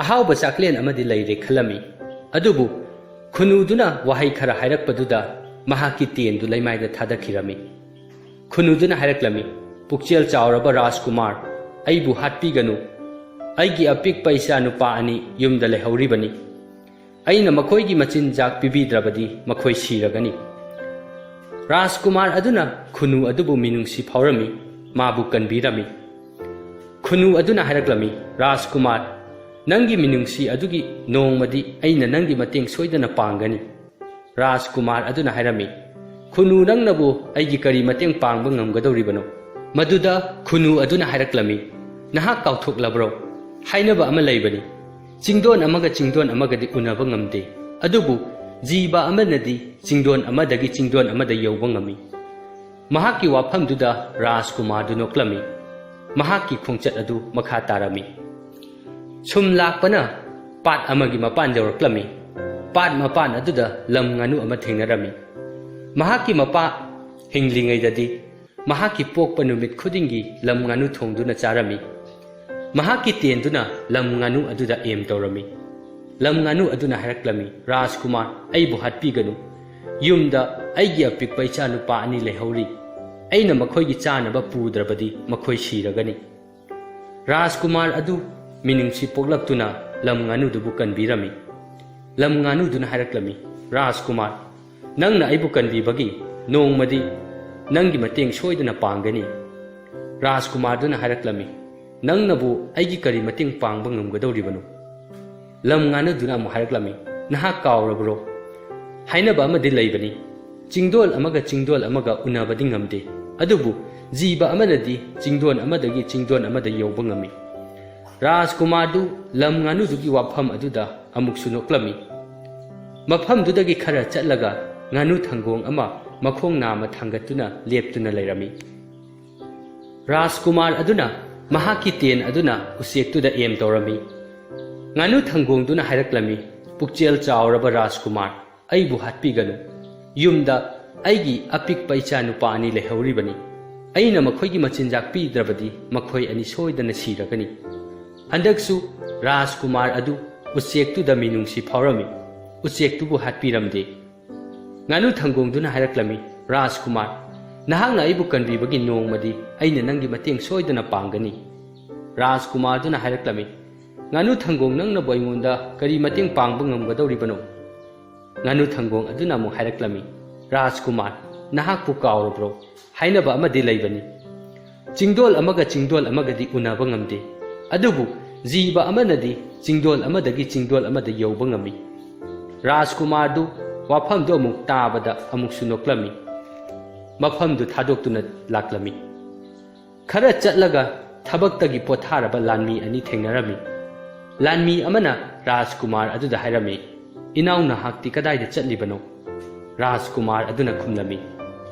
ꯑꯍꯥꯎꯕ ꯆꯥꯛꯂꯦꯟ ꯑꯃꯗꯤ ꯂꯩꯔꯦ ꯈꯜꯂꯝꯃꯤ꯫ ꯑꯗꯨꯕꯨ ꯈꯨꯅꯨꯗꯨꯅ ꯋꯥꯍꯩ ꯈꯔ ꯍꯥꯏꯔꯛꯄꯗꯨꯗ ꯃꯍꯥꯛꯀꯤ ꯇꯦꯟꯗꯨ ꯂꯩꯃꯥꯏꯗ ꯊꯥꯗꯈꯤꯔꯝꯃꯤ꯫ ꯈꯨꯅꯨꯗꯨꯅ ꯍꯥꯏꯔꯛꯂꯝꯃꯤ, "ꯄꯨꯛꯆꯦꯜ ꯆꯥꯎꯔꯕ ꯔꯥꯖꯀꯨꯃꯥꯔ, ꯑꯩꯕꯨ ꯍꯥꯠꯄꯤꯒꯅꯨ꯫ ꯑꯩꯒꯤ ꯑꯄꯤꯛꯄ ꯏꯆꯥ ꯅꯨꯄꯥ ꯑꯅꯤ ꯌꯨꯝꯗ ꯂꯩꯍꯧꯔꯤꯕꯅꯤ꯫ ꯑꯩꯅ ꯃꯈꯣꯏꯒꯤ ꯃꯆꯤꯟꯖꯥꯛ ꯄꯤꯕꯤꯗ꯭ꯔꯕꯗꯤ ꯃꯈꯣꯏ ꯁꯤꯔꯒꯅꯤ꯫" ꯔꯥꯖꯀꯨꯃꯥꯔ ꯑꯗꯨꯅ ꯈꯨꯅꯨ ꯑꯗꯨꯕꯨ ꯃꯤꯅꯨꯡꯁꯤ ꯐꯥꯎꯔꯝꯃꯤ, ꯃꯥꯕꯨ ꯀꯟꯕꯤꯔꯝꯃꯤ꯫ ꯈꯨꯅꯨ ꯑꯗꯨꯅ ꯍꯥꯏꯔꯛꯂꯝꯃꯤ, "ꯔꯥꯖꯀꯨꯃꯥꯔ, ꯅꯪꯒꯤ ꯃꯤꯅꯨꯡꯁꯤ ꯑꯗꯨꯒꯤ ꯅꯣꯡꯃꯗꯤ ꯑꯩꯅ ꯅꯪꯒꯤ ꯃꯇꯦꯡ ꯁꯣꯏꯗꯅ ꯄꯥꯡꯒꯅꯤ꯫" ꯔꯥꯖꯀꯨꯃꯥꯔ ꯑꯗꯨꯅ ꯍꯥꯏꯔꯝꯃꯤ, "ꯈꯨꯅꯨ, ꯅꯪꯅꯕꯨ ꯑꯩꯒꯤ ꯀꯔꯤ ꯃꯇꯦꯡ ꯄꯥꯡꯕ ꯉꯝꯒꯗꯧꯔꯤꯕꯅꯣ?" ꯃꯗꯨꯗ ꯈꯨꯅꯨ ꯑꯗꯨꯅ ꯍꯥꯏꯔꯛꯂꯝꯃꯤ, "ꯅꯍꯥꯛ ꯀꯥꯎꯊꯣꯛꯂꯕ꯭ꯔꯣ? ꯍꯥꯏꯅꯕ ꯑꯃ ꯂꯩꯕꯅꯤ, ꯆꯤꯡꯗꯣꯟ ꯑꯃꯒ ꯆꯤꯡꯗꯣꯟ ꯑꯃꯒꯗꯤ ꯎꯅꯕ ꯉꯝꯗꯦ, ꯑꯗꯨꯕꯨ ꯖꯤꯕ ꯑꯃꯅꯗꯤ ꯆꯤꯡꯗꯣꯟ ꯑꯃꯗꯒꯤ ꯆꯤꯡꯗꯣꯟ ꯑꯃꯗ ꯌꯧꯕ ꯉꯝꯃꯤ꯫" ꯃꯍꯥꯛꯀꯤ ꯋꯥꯐꯝꯗꯨꯗ ꯔꯥꯖꯀꯨꯃꯥꯔꯗꯨ ꯅꯣꯛꯂꯝꯃꯤ꯫ ꯃꯍꯥꯛꯀꯤ ꯈꯣꯡꯆꯠ ꯑꯗꯨ ꯃꯈꯥ ꯇꯥꯔꯝꯃꯤ꯫ ꯁꯨꯝ ꯂꯥꯛꯄꯅ ꯄꯥꯠ ꯑꯃꯒꯤ ꯃꯄꯥꯟ ꯌꯧꯔꯛꯂꯝꯃꯤ꯫ ꯄꯥꯠ ꯃꯄꯥꯟ ꯑꯗꯨꯗ ꯂꯝ ꯉꯥꯅꯨ ꯑꯃ ꯊꯦꯡꯅꯔꯝꯃꯤ꯫ ꯃꯍꯥꯛꯀꯤ ꯃꯄꯥ ꯍꯤꯡꯂꯤꯉꯩꯗꯗꯤ ꯃꯍꯥꯛꯀꯤ ꯄꯣꯛꯄ ꯅꯨꯃꯤꯠ ꯈꯨꯗꯤꯡꯒꯤ ꯂꯝ ꯉꯥꯅꯨ ꯊꯣꯡꯗꯨꯅ ꯆꯥꯔꯝꯃꯤ꯫ ꯃꯍꯥꯛꯀꯤ ꯇꯦꯟꯗꯨꯅ ꯂꯝ ꯉꯥꯅꯨ ꯑꯗꯨꯗ ꯑꯦꯝ ꯇꯧꯔꯝꯃꯤ꯫ ꯂꯝ ꯉꯥꯅꯨ ꯑꯗꯨꯅ ꯍꯥꯏꯔꯛꯂꯝꯃꯤ, "ꯔꯥꯖꯀꯨꯃꯥꯔ, ꯑꯩꯕꯨ ꯍꯥꯠꯄꯤꯒꯅꯨ꯫ ꯌꯨꯝꯗ ꯑꯩꯒꯤ ꯑꯄꯤꯛꯄ ꯏꯆꯥ ꯅꯨꯄꯥ ꯑꯅꯤ ꯂꯩꯍꯧꯔꯤ꯫ ꯑꯩꯅ ꯃꯈꯣꯏꯒꯤ ꯆꯥꯅꯕ ꯄꯨꯗ꯭ꯔꯕꯗꯤ ꯃꯈꯣꯏ ꯁꯤꯔꯒꯅꯤ꯫" ꯔꯥꯖꯀꯨꯃꯥꯔ ꯑꯗꯨ ꯃꯤꯅꯨꯡꯁꯤ ꯄꯣꯛꯂꯛꯇꯨꯅ ꯂꯝ ꯉꯥꯅꯨꯗꯨꯕꯨ ꯀꯟꯕꯤꯔꯝꯃꯤ꯫ ꯂꯝ ꯉꯥꯅꯨꯗꯨꯅ ꯍꯥꯏꯔꯛꯂꯝꯃꯤ, "ꯔꯥꯖꯀꯨꯃꯥꯔ, ꯅꯪꯅ ꯑꯩꯕꯨ ꯀꯟꯕꯤꯕꯒꯤ ꯅꯣꯡꯃꯗꯤ ꯅꯪꯒꯤ ꯃꯇꯦꯡ ꯁꯣꯏꯗꯅ ꯄꯥꯡꯒꯅꯤ꯫" ꯔꯥꯖꯀꯨꯃꯥꯔꯗꯨꯅ ꯍꯥꯏꯔꯛꯂꯝꯃꯤ, "ꯅꯪꯅꯕꯨ ꯑꯩꯒꯤ ꯀꯔꯤ ꯃꯇꯦꯡ ꯄꯥꯡꯕ ꯉꯝꯒꯗꯧꯔꯤꯕꯅꯣ?" ꯂꯝ ꯉꯥꯅꯨꯗꯨꯅ ꯑꯃꯨꯛ ꯍꯥꯏꯔꯛꯂꯝꯃꯤ, "ꯅꯍꯥꯛ ꯀꯥꯎꯔꯕ꯭ꯔꯣ? ꯍꯥꯏꯅꯕ ꯑꯃꯗꯤ ꯂꯩꯕꯅꯤ, ꯆꯤꯡꯗꯣꯜ ꯑꯃꯒ ꯆꯤꯡꯗꯣꯜ ꯑꯃꯒ ꯎꯅꯕꯗꯤ ꯉꯝꯗꯦ, ꯑꯗꯨꯕꯨ ꯖꯤꯕ ꯑꯃꯅꯗꯤ ꯆꯤꯡꯗꯣꯟ ꯑꯃꯗꯒꯤ ꯆꯤꯡꯗꯣꯟ ꯑꯃꯗ ꯌꯧꯕ ꯉꯝꯃꯤ꯫" ꯔꯥꯖꯀꯨꯃꯥꯔꯗꯨ ꯂꯝ ꯉꯥꯅꯨꯗꯨꯒꯤ ꯋꯥꯐꯝ ꯑꯗꯨꯗ ꯑꯃꯨꯛꯁꯨ ꯅꯣꯛꯂꯝꯃꯤ꯫ ꯃꯐꯝꯗꯨꯗꯒꯤ ꯈꯔ ꯆꯠꯂꯒ ꯉꯥꯅꯨ ꯊꯪꯒꯣꯡ ꯑꯃ ꯃꯈꯣꯡ ꯅꯥꯝꯃ ꯊꯥꯡꯒꯠꯇꯨꯅ ꯂꯦꯞꯇꯨꯅ ꯂꯩꯔꯝꯃꯤ꯫ ꯔꯥꯖꯀꯨꯃꯥꯔ ꯑꯗꯨꯅ ꯃꯍꯥꯛꯀꯤ ꯇꯦꯟ ꯑꯗꯨꯅ ꯎꯆꯦꯛꯇꯨꯗ ꯑꯦꯝ ꯇꯧꯔꯝꯃꯤ꯫ ꯉꯥꯅꯨ ꯊꯪꯒꯣꯡꯗꯨꯅ ꯍꯥꯏꯔꯛꯂꯝꯃꯤ, "ꯄꯨꯛꯆꯦꯜ ꯆꯥꯎꯔꯕ ꯔꯥꯖꯀꯨꯃꯥꯔ, ꯑꯩꯕꯨ ꯍꯥꯠꯄꯤꯒꯅꯨ꯫ ꯌꯨꯝꯗ ꯑꯩꯒꯤ ꯑꯄꯤꯛꯄ ꯏꯆꯥ ꯅꯨꯄꯥ ꯑꯅꯤ ꯂꯩꯍꯧꯔꯤꯕꯅꯤ꯫ ꯑꯩꯅ ꯃꯈꯣꯏꯒꯤ ꯃꯆꯤꯟꯖꯥꯛ ꯄꯤꯗ꯭ꯔꯕꯗꯤ ꯃꯈꯣꯏ ꯑꯅꯤ ꯁꯣꯏꯗꯅ ꯁꯤꯔꯒꯅꯤ꯫" ꯍꯟꯗꯛꯁꯨ ꯔꯥꯖꯀꯨꯃꯥꯔ ꯑꯗꯨ ꯎꯆꯦꯛꯇꯨꯗ ꯃꯤꯅꯨꯡꯁꯤ ꯐꯥꯎꯔꯝꯃꯤ꯫ ꯎꯆꯦꯛꯇꯨꯕꯨ ꯍꯥꯠꯄꯤꯔꯝꯗꯦ꯫ ꯉꯥꯅꯨ ꯊꯪꯒꯣꯡꯗꯨꯅ ꯍꯥꯏꯔꯛꯂꯝꯃꯤ, "ꯔꯥꯖꯀꯨꯃꯥꯔ, ꯅꯍꯥꯛꯅ ꯑꯩꯕꯨ ꯀꯟꯕꯤꯕꯒꯤ ꯅꯣꯡꯃꯗꯤ ꯑꯩꯅ ꯅꯪꯒꯤ ꯃꯇꯦꯡ ꯁꯣꯏꯗꯅ ꯄꯥꯡꯒꯅꯤ꯫" ꯔꯥꯖꯀꯨꯃꯥꯔꯗꯨꯅ ꯍꯥꯏꯔꯛꯂꯝꯃꯤ, "ꯉꯥꯅꯨ ꯊꯪꯒꯣꯡ, ꯅꯪꯅꯕꯨ ꯑꯩꯉꯣꯟꯗ ꯀꯔꯤ ꯃꯇꯦꯡ ꯄꯥꯡꯕ ꯉꯝꯒꯗꯧꯔꯤꯕꯅꯣ?" ꯉꯥꯅꯨ ꯊꯪꯒꯣꯡ ꯑꯗꯨꯅ ꯑꯃꯨꯛ ꯍꯥꯏꯔꯛꯂꯝꯃꯤ, "ꯔꯥꯖꯀꯨꯃꯥꯔ, ꯅꯍꯥꯛꯄꯨ ꯀꯥꯎꯔꯕ꯭ꯔꯣ? ꯍꯥꯏꯅꯕ ꯑꯃꯗꯤ ꯂꯩꯕꯅꯤ, ꯆꯤꯡꯗꯣꯜ ꯑꯃꯒ ꯆꯤꯡꯗꯣꯜ ꯑꯃꯒꯗꯤ ꯎꯅꯕ ꯉꯝꯗꯦ, ꯑꯗꯨꯕꯨ ꯖꯤꯕ ꯑꯃꯅꯗꯤ ꯆꯤꯡꯗꯣꯜ ꯑꯃꯗꯒꯤ ꯆꯤꯡꯗꯣꯜ ꯑꯃꯗ ꯌꯧꯕ ꯉꯝꯃꯤ꯫" ꯔꯥꯖꯀꯨꯃꯥꯔꯗꯨ ꯋꯥꯐꯝꯗꯨ ꯑꯃꯨꯛ ꯇꯥꯕꯗ ꯑꯃꯨꯛꯁꯨ ꯅꯣꯛꯂꯝꯃꯤ꯫ ꯃꯐꯝꯗꯨ ꯊꯥꯗꯣꯛꯇꯨꯅ ꯂꯥꯛꯂꯝꯃꯤ꯫ ꯈꯔ ꯆꯠꯂꯒ ꯊꯕꯛꯇꯒꯤ ꯄꯣꯊꯥꯔꯕ ꯂꯥꯟꯃꯤ ꯑꯅꯤ ꯊꯦꯡꯅꯔꯝꯃꯤ꯫ ꯂꯥꯟꯃꯤ ꯑꯃꯅ ꯔꯥꯖꯀꯨꯃꯥꯔ ꯑꯗꯨꯗ ꯍꯥꯏꯔꯝꯃꯤ, "ꯏꯅꯥꯎ, ꯅꯍꯥꯛꯇꯤ ꯀꯗꯥꯏꯗ ꯆꯠꯂꯤꯕꯅꯣ?" ꯔꯥꯖꯀꯨꯃꯥꯔ ꯑꯗꯨꯅ ꯈꯨꯝꯂꯝꯃꯤ,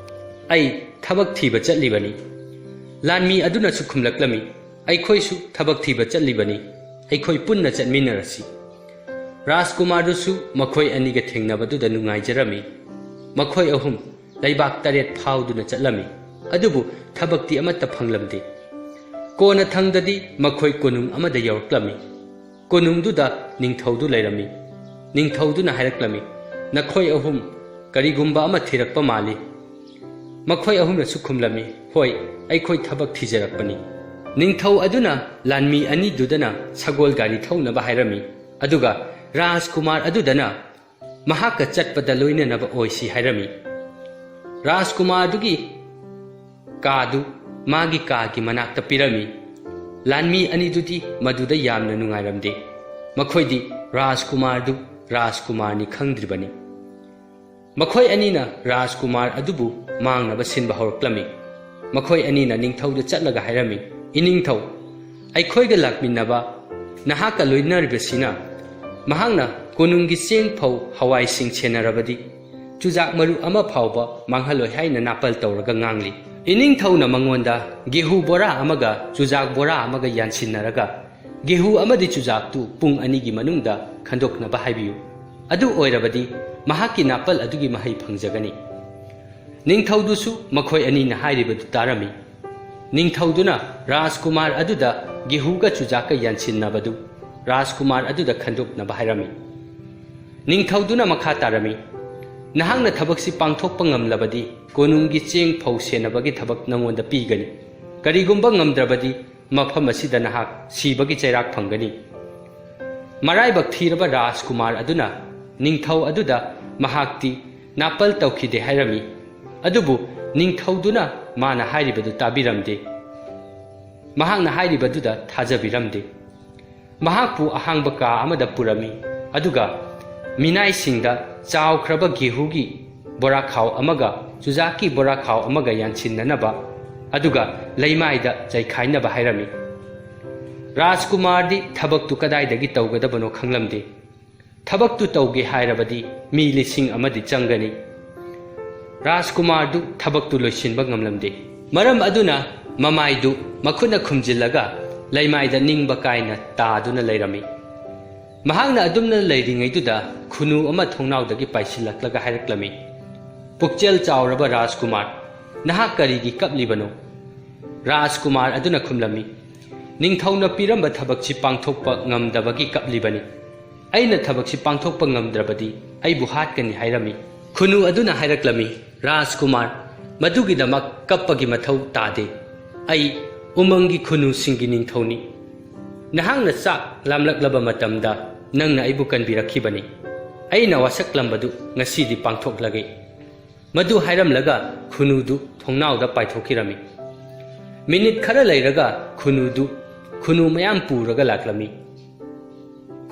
"ꯑꯩ ꯊꯕꯛ ꯊꯤꯕ ꯆꯠꯂꯤꯕꯅꯤ꯫" ꯂꯥꯟꯃꯤ ꯑꯗꯨꯅꯁꯨ ꯈꯨꯝꯂꯛꯂꯝꯃꯤ, "ꯑꯩꯈꯣꯏꯁꯨ ꯊꯕꯛ ꯊꯤꯕ ꯆꯠꯂꯤꯕꯅꯤ, ꯑꯩꯈꯣꯏ ꯄꯨꯟꯅ ꯆꯠꯃꯤꯟꯅꯔꯁꯤ꯫" ꯔꯥꯖꯀꯨꯃꯥꯔꯗꯨꯁꯨ ꯃꯈꯣꯏ ꯑꯅꯤꯒ ꯊꯦꯡꯅꯕꯗꯨꯗ ꯅꯨꯡꯉꯥꯏꯖꯔꯝꯃꯤ꯫ ꯃꯈꯣꯏ ꯑꯍꯨꯝ ꯂꯩꯕꯥꯛ ꯇꯔꯦꯠ ꯐꯥꯎꯗꯨꯅ ꯆꯠꯂꯝꯃꯤ, ꯑꯗꯨꯕꯨ ꯊꯕꯛꯇꯤ ꯑꯃꯠꯇ ꯐꯪꯂꯝꯗꯦ꯫ ꯀꯣꯟꯅ ꯊꯪꯗꯗꯤ ꯃꯈꯣꯏ ꯀꯣꯅꯨꯡ ꯑꯃꯗ ꯌꯧꯔꯛꯂꯝꯃꯤ꯫ ꯀꯣꯅꯨꯡꯗꯨꯗ ꯅꯤꯡꯊꯧꯗꯨ ꯂꯩꯔꯝꯃꯤ꯫ ꯅꯤꯡꯊꯧꯗꯨꯅ ꯍꯥꯏꯔꯛꯂꯝꯃꯤ, "ꯅꯈꯣꯏ ꯑꯍꯨꯝ ꯀꯔꯤꯒꯨꯝꯕ ꯑꯃ ꯊꯤꯔꯛꯄ ꯃꯥꯜꯂꯤ꯫" ꯃꯈꯣꯏ ꯑꯍꯨꯝꯅꯁꯨ ꯈꯨꯝꯂꯝꯃꯤ, "ꯍꯣꯏ, ꯑꯩꯈꯣꯏ ꯊꯕꯛ ꯊꯤꯖꯔꯛꯄꯅꯤ꯫" ꯅꯤꯡꯊꯧ ꯑꯗꯨꯅ ꯂꯥꯟꯃꯤ ꯑꯅꯤꯗꯨꯗꯅ ꯁꯒꯣꯜ ꯒꯥꯔꯤ ꯊꯧꯅꯕ ꯍꯥꯏꯔꯝꯃꯤ, ꯑꯗꯨꯒ ꯔꯥꯖꯀꯨꯃꯥꯔ ꯑꯗꯨꯗꯅ ꯃꯍꯥꯛꯀ ꯆꯠꯄꯗ ꯂꯣꯏꯅꯅꯕ ꯑꯣꯏꯁꯤ ꯍꯥꯏꯔꯝꯃꯤ꯫ ꯔꯥꯖꯀꯨꯃꯥꯔꯗꯨꯒꯤ ꯀꯥꯗꯨ ꯃꯥꯒꯤ ꯀꯥꯒꯤ ꯃꯅꯥꯛꯇ ꯄꯤꯔꯝꯃꯤ꯫ ꯂꯥꯟꯃꯤ ꯑꯅꯤꯗꯨꯗꯤ ꯃꯗꯨꯗ ꯌꯥꯝꯅ ꯅꯨꯡꯉꯥꯏꯔꯝꯗꯦ꯫ ꯃꯈꯣꯏꯗꯤ ꯔꯥꯖꯀꯨꯃꯥꯔꯗꯨ ꯔꯥꯖꯀꯨꯃꯥꯔꯅꯤ ꯈꯪꯗ꯭ꯔꯤꯕꯅꯤ꯫ ꯃꯈꯣꯏ ꯑꯅꯤꯅ ꯔꯥꯖꯀꯨꯃꯥꯔ ꯑꯗꯨꯕꯨ ꯃꯥꯡꯅꯕ ꯁꯤꯟꯕ ꯍꯧꯔꯛꯂꯝꯃꯤ꯫ ꯃꯈꯣꯏ ꯑꯅꯤꯅ ꯅꯤꯡꯊꯧꯗ ꯆꯠꯂꯒ ꯍꯥꯏꯔꯝꯃꯤ, "ꯏꯅꯤꯡꯊꯧ, ꯑꯩꯈꯣꯏꯒ ꯂꯥꯛꯃꯤꯟꯅꯕ ꯅꯍꯥꯛꯀ ꯂꯣꯏꯅꯔꯤꯕꯁꯤꯅ ꯃꯍꯥꯛꯅ ꯀꯣꯅꯨꯡꯒꯤ ꯆꯦꯡ ꯐꯧ ꯍꯋꯥꯏꯁꯤꯡ ꯁꯦꯟꯅꯔꯕꯗꯤ ꯆꯨꯖꯥꯛ ꯃꯔꯨ ꯑꯃ ꯐꯥꯎꯕ ꯃꯥꯡꯍꯜꯂꯣꯏ ꯍꯥꯏꯅ ꯅꯥꯄꯜ ꯇꯧꯔꯒ ꯉꯥꯡꯂꯤ꯫" ꯏꯅꯤꯡꯊꯧꯅ ꯃꯉꯣꯟꯗ ꯒꯦꯍꯨ ꯕꯣꯔꯥ ꯑꯃꯒ ꯆꯨꯖꯥꯛ ꯕꯣꯔꯥ ꯑꯃꯒ ꯌꯥꯟꯁꯤꯟꯅꯔꯒ ꯒꯦꯍꯨ ꯑꯃꯗꯤ ꯆꯨꯖꯥꯛꯇꯨ ꯄꯨꯡ ꯑꯅꯤꯒꯤ ꯃꯅꯨꯡꯗ ꯈꯟꯗꯣꯛꯅꯕ ꯍꯥꯏꯕꯤꯌꯨ꯫ ꯑꯗꯨ ꯑꯣꯏꯔꯕꯗꯤ ꯃꯍꯥꯛꯀꯤ ꯅꯥꯄꯜ ꯑꯗꯨꯒꯤ ꯃꯍꯩ ꯐꯪꯖꯒꯅꯤ꯫ ꯅꯤꯡꯊꯧꯗꯨꯁꯨ ꯃꯈꯣꯏ ꯑꯅꯤꯅ ꯍꯥꯏꯔꯤꯕꯗꯨ ꯇꯥꯔꯝꯃꯤ꯫ ꯅꯤꯡꯊꯧꯗꯨꯅ ꯔꯥꯖꯀꯨꯃꯥꯔ ꯑꯗꯨꯗ ꯒꯦꯍꯨꯒ ꯆꯨꯖꯥꯛꯀ ꯌꯥꯟꯁꯤꯟꯅꯕꯗꯨ ꯔꯥꯖꯀꯨꯃꯥꯔ ꯑꯗꯨꯗ ꯈꯟꯗꯣꯛꯅꯕ ꯍꯥꯏꯔꯝꯃꯤ꯫ ꯅꯤꯡꯊꯧꯗꯨꯅ ꯃꯈꯥ ꯇꯥꯔꯝꯃꯤ, "ꯅꯍꯥꯛꯅ ꯊꯕꯛꯁꯤ ꯄꯥꯡꯊꯣꯛꯄ ꯉꯝꯂꯕꯗꯤ ꯀꯣꯅꯨꯡꯒꯤ ꯆꯦꯡ ꯐꯧ ꯁꯦꯟꯅꯕꯒꯤ ꯊꯕꯛ ꯅꯉꯣꯟꯗ ꯄꯤꯒꯅꯤ꯫ ꯀꯔꯤꯒꯨꯝꯕ ꯉꯝꯗ꯭ꯔꯕꯗꯤ ꯃꯐꯝ ꯑꯁꯤꯗ ꯅꯍꯥꯛ ꯁꯤꯕꯒꯤ ꯆꯩꯔꯥꯛ ꯐꯪꯒꯅꯤ꯫" ꯃꯔꯥꯏꯕꯛ ꯊꯤꯔꯕ ꯔꯥꯖꯀꯨꯃꯥꯔ ꯑꯗꯨꯅ ꯅꯤꯡꯊꯧ ꯑꯗꯨꯗ ꯃꯍꯥꯛꯇꯤ ꯅꯥꯄꯜ ꯇꯧꯈꯤꯗꯦ ꯍꯥꯏꯔꯝꯃꯤ꯫ ꯑꯗꯨꯕꯨ ꯅꯤꯡꯊꯧꯗꯨꯅ ꯃꯥꯅ ꯍꯥꯏꯔꯤꯕꯗꯨ ꯇꯥꯕꯤꯔꯝꯗꯦ꯫ ꯃꯍꯥꯛꯅ ꯍꯥꯏꯔꯤꯕꯗꯨꯗ ꯊꯥꯖꯕꯤꯔꯝꯗꯦ꯫ ꯃꯍꯥꯛꯄꯨ ꯑꯍꯥꯡꯕ ꯀꯥ ꯑꯃꯗ ꯄꯨꯔꯝꯃꯤ, ꯑꯗꯨꯒ ꯃꯤꯅꯥꯏꯁꯤꯡꯗ ꯆꯥꯎꯈ꯭ꯔꯕ ꯒꯦꯍꯨꯒꯤ ꯕꯣꯔꯥꯈꯥꯎ ꯑꯃꯒ ꯆꯨꯖꯥꯛꯀꯤ ꯕꯣꯔꯥꯈꯥꯎ ꯑꯃꯒ ꯌꯥꯟꯁꯤꯟꯅꯅꯕ, ꯑꯗꯨꯒ ꯂꯩꯃꯥꯏꯗ ꯆꯩꯈꯥꯏꯅꯕ ꯍꯥꯏꯔꯝꯃꯤ꯫ ꯔꯥꯖꯀꯨꯃꯥꯔꯗꯤ ꯊꯕꯛꯇꯨ ꯀꯗꯥꯏꯗꯒꯤ ꯇꯧꯒꯗꯕꯅꯣ ꯈꯪꯂꯝꯗꯦ꯫ ꯊꯕꯛꯇꯨ ꯇꯧꯒꯦ ꯍꯥꯏꯔꯕꯗꯤ ꯃꯤ ꯂꯤꯁꯤꯡ ꯑꯃꯗꯤ ꯆꯪꯒꯅꯤ꯫ ꯔꯥꯖꯀꯨꯃꯥꯔꯗꯨ ꯊꯕꯛꯇꯨ ꯂꯣꯏꯁꯤꯟꯕ ꯉꯝꯂꯝꯗꯦ꯫ ꯃꯔꯝ ꯑꯗꯨꯅ ꯃꯃꯥꯏꯗꯨ ꯃꯈꯨꯠꯅ ꯈꯨꯝꯖꯤꯜꯂꯒ ꯂꯩꯃꯥꯏꯗ ꯅꯤꯡꯕ ꯀꯥꯏꯅ ꯇꯥꯗꯨꯅ ꯂꯩꯔꯝꯃꯤ꯫ ꯃꯍꯥꯛꯅ ꯑꯗꯨꯝꯅ ꯂꯩꯔꯤꯉꯩꯗꯨꯗ ꯈꯨꯅꯨ ꯑꯃ ꯊꯣꯡꯅꯥꯎꯗꯒꯤ ꯄꯥꯏꯁꯤꯜꯂꯛꯂꯒ ꯍꯥꯏꯔꯛꯂꯝꯃꯤ, "ꯄꯨꯛꯆꯦꯜ ꯆꯥꯎꯔꯕ ꯔꯥꯖꯀꯨꯃꯥꯔ, ꯅꯍꯥꯛ ꯀꯔꯤꯒꯤ ꯀꯞꯂꯤꯕꯅꯣ?" ꯔꯥꯖꯀꯨꯃꯥꯔ ꯑꯗꯨꯅ ꯈꯨꯝꯂꯝꯃꯤ, "ꯅꯤꯡꯊꯧꯅ ꯄꯤꯔꯝꯕ ꯊꯕꯛꯁꯤ ꯄꯥꯡꯊꯣꯛꯄ ꯉꯝꯗꯕꯒꯤ ꯀꯞꯂꯤꯕꯅꯤ꯫ ꯑꯩꯅ ꯊꯕꯛꯁꯤ ꯄꯥꯡꯊꯣꯛꯄ ꯉꯝꯗ꯭ꯔꯕꯗꯤ ꯑꯩꯕꯨ ꯍꯥꯠꯀꯅꯤ ꯍꯥꯏꯔꯝꯃꯤ꯫" ꯈꯨꯅꯨ ꯑꯗꯨꯅ ꯍꯥꯏꯔꯛꯂꯝꯃꯤ, "ꯔꯥꯖꯀꯨꯃꯥꯔ, ꯃꯗꯨꯒꯤꯗꯃꯛ ꯀꯞꯄꯒꯤ ꯃꯊꯧ ꯇꯥꯗꯦ꯫ ꯑꯩ ꯎꯃꯪꯒꯤ ꯈꯨꯅꯨꯁꯤꯡꯒꯤ ꯅꯤꯡꯊꯧꯅꯤ꯫ ꯅꯍꯥꯛꯅ ꯆꯥꯛ ꯂꯥꯝꯂꯛꯂꯕ ꯃꯇꯝꯗ ꯅꯪꯅ ꯑꯩꯕꯨ ꯀꯟꯕꯤꯔꯛꯈꯤꯕꯅꯤ꯫ ꯑꯩꯅ ꯋꯥꯁꯛꯂꯝꯕꯗꯨ ꯉꯁꯤꯗꯤ ꯄꯥꯡꯊꯣꯛꯂꯒꯦ꯫" ꯃꯗꯨ ꯍꯥꯏꯔꯝꯂꯒ ꯈꯨꯅꯨꯗꯨ ꯊꯣꯡꯅꯥꯎꯗ ꯄꯥꯏꯊꯣꯛꯈꯤꯔꯝꯃꯤ꯫ ꯃꯤꯅꯤꯠ ꯈꯔ ꯂꯩꯔꯒ ꯈꯨꯅꯨꯗꯨ ꯈꯨꯅꯨ ꯃꯌꯥꯝ ꯄꯨꯔꯒ ꯂꯥꯛꯂꯝꯃꯤ꯫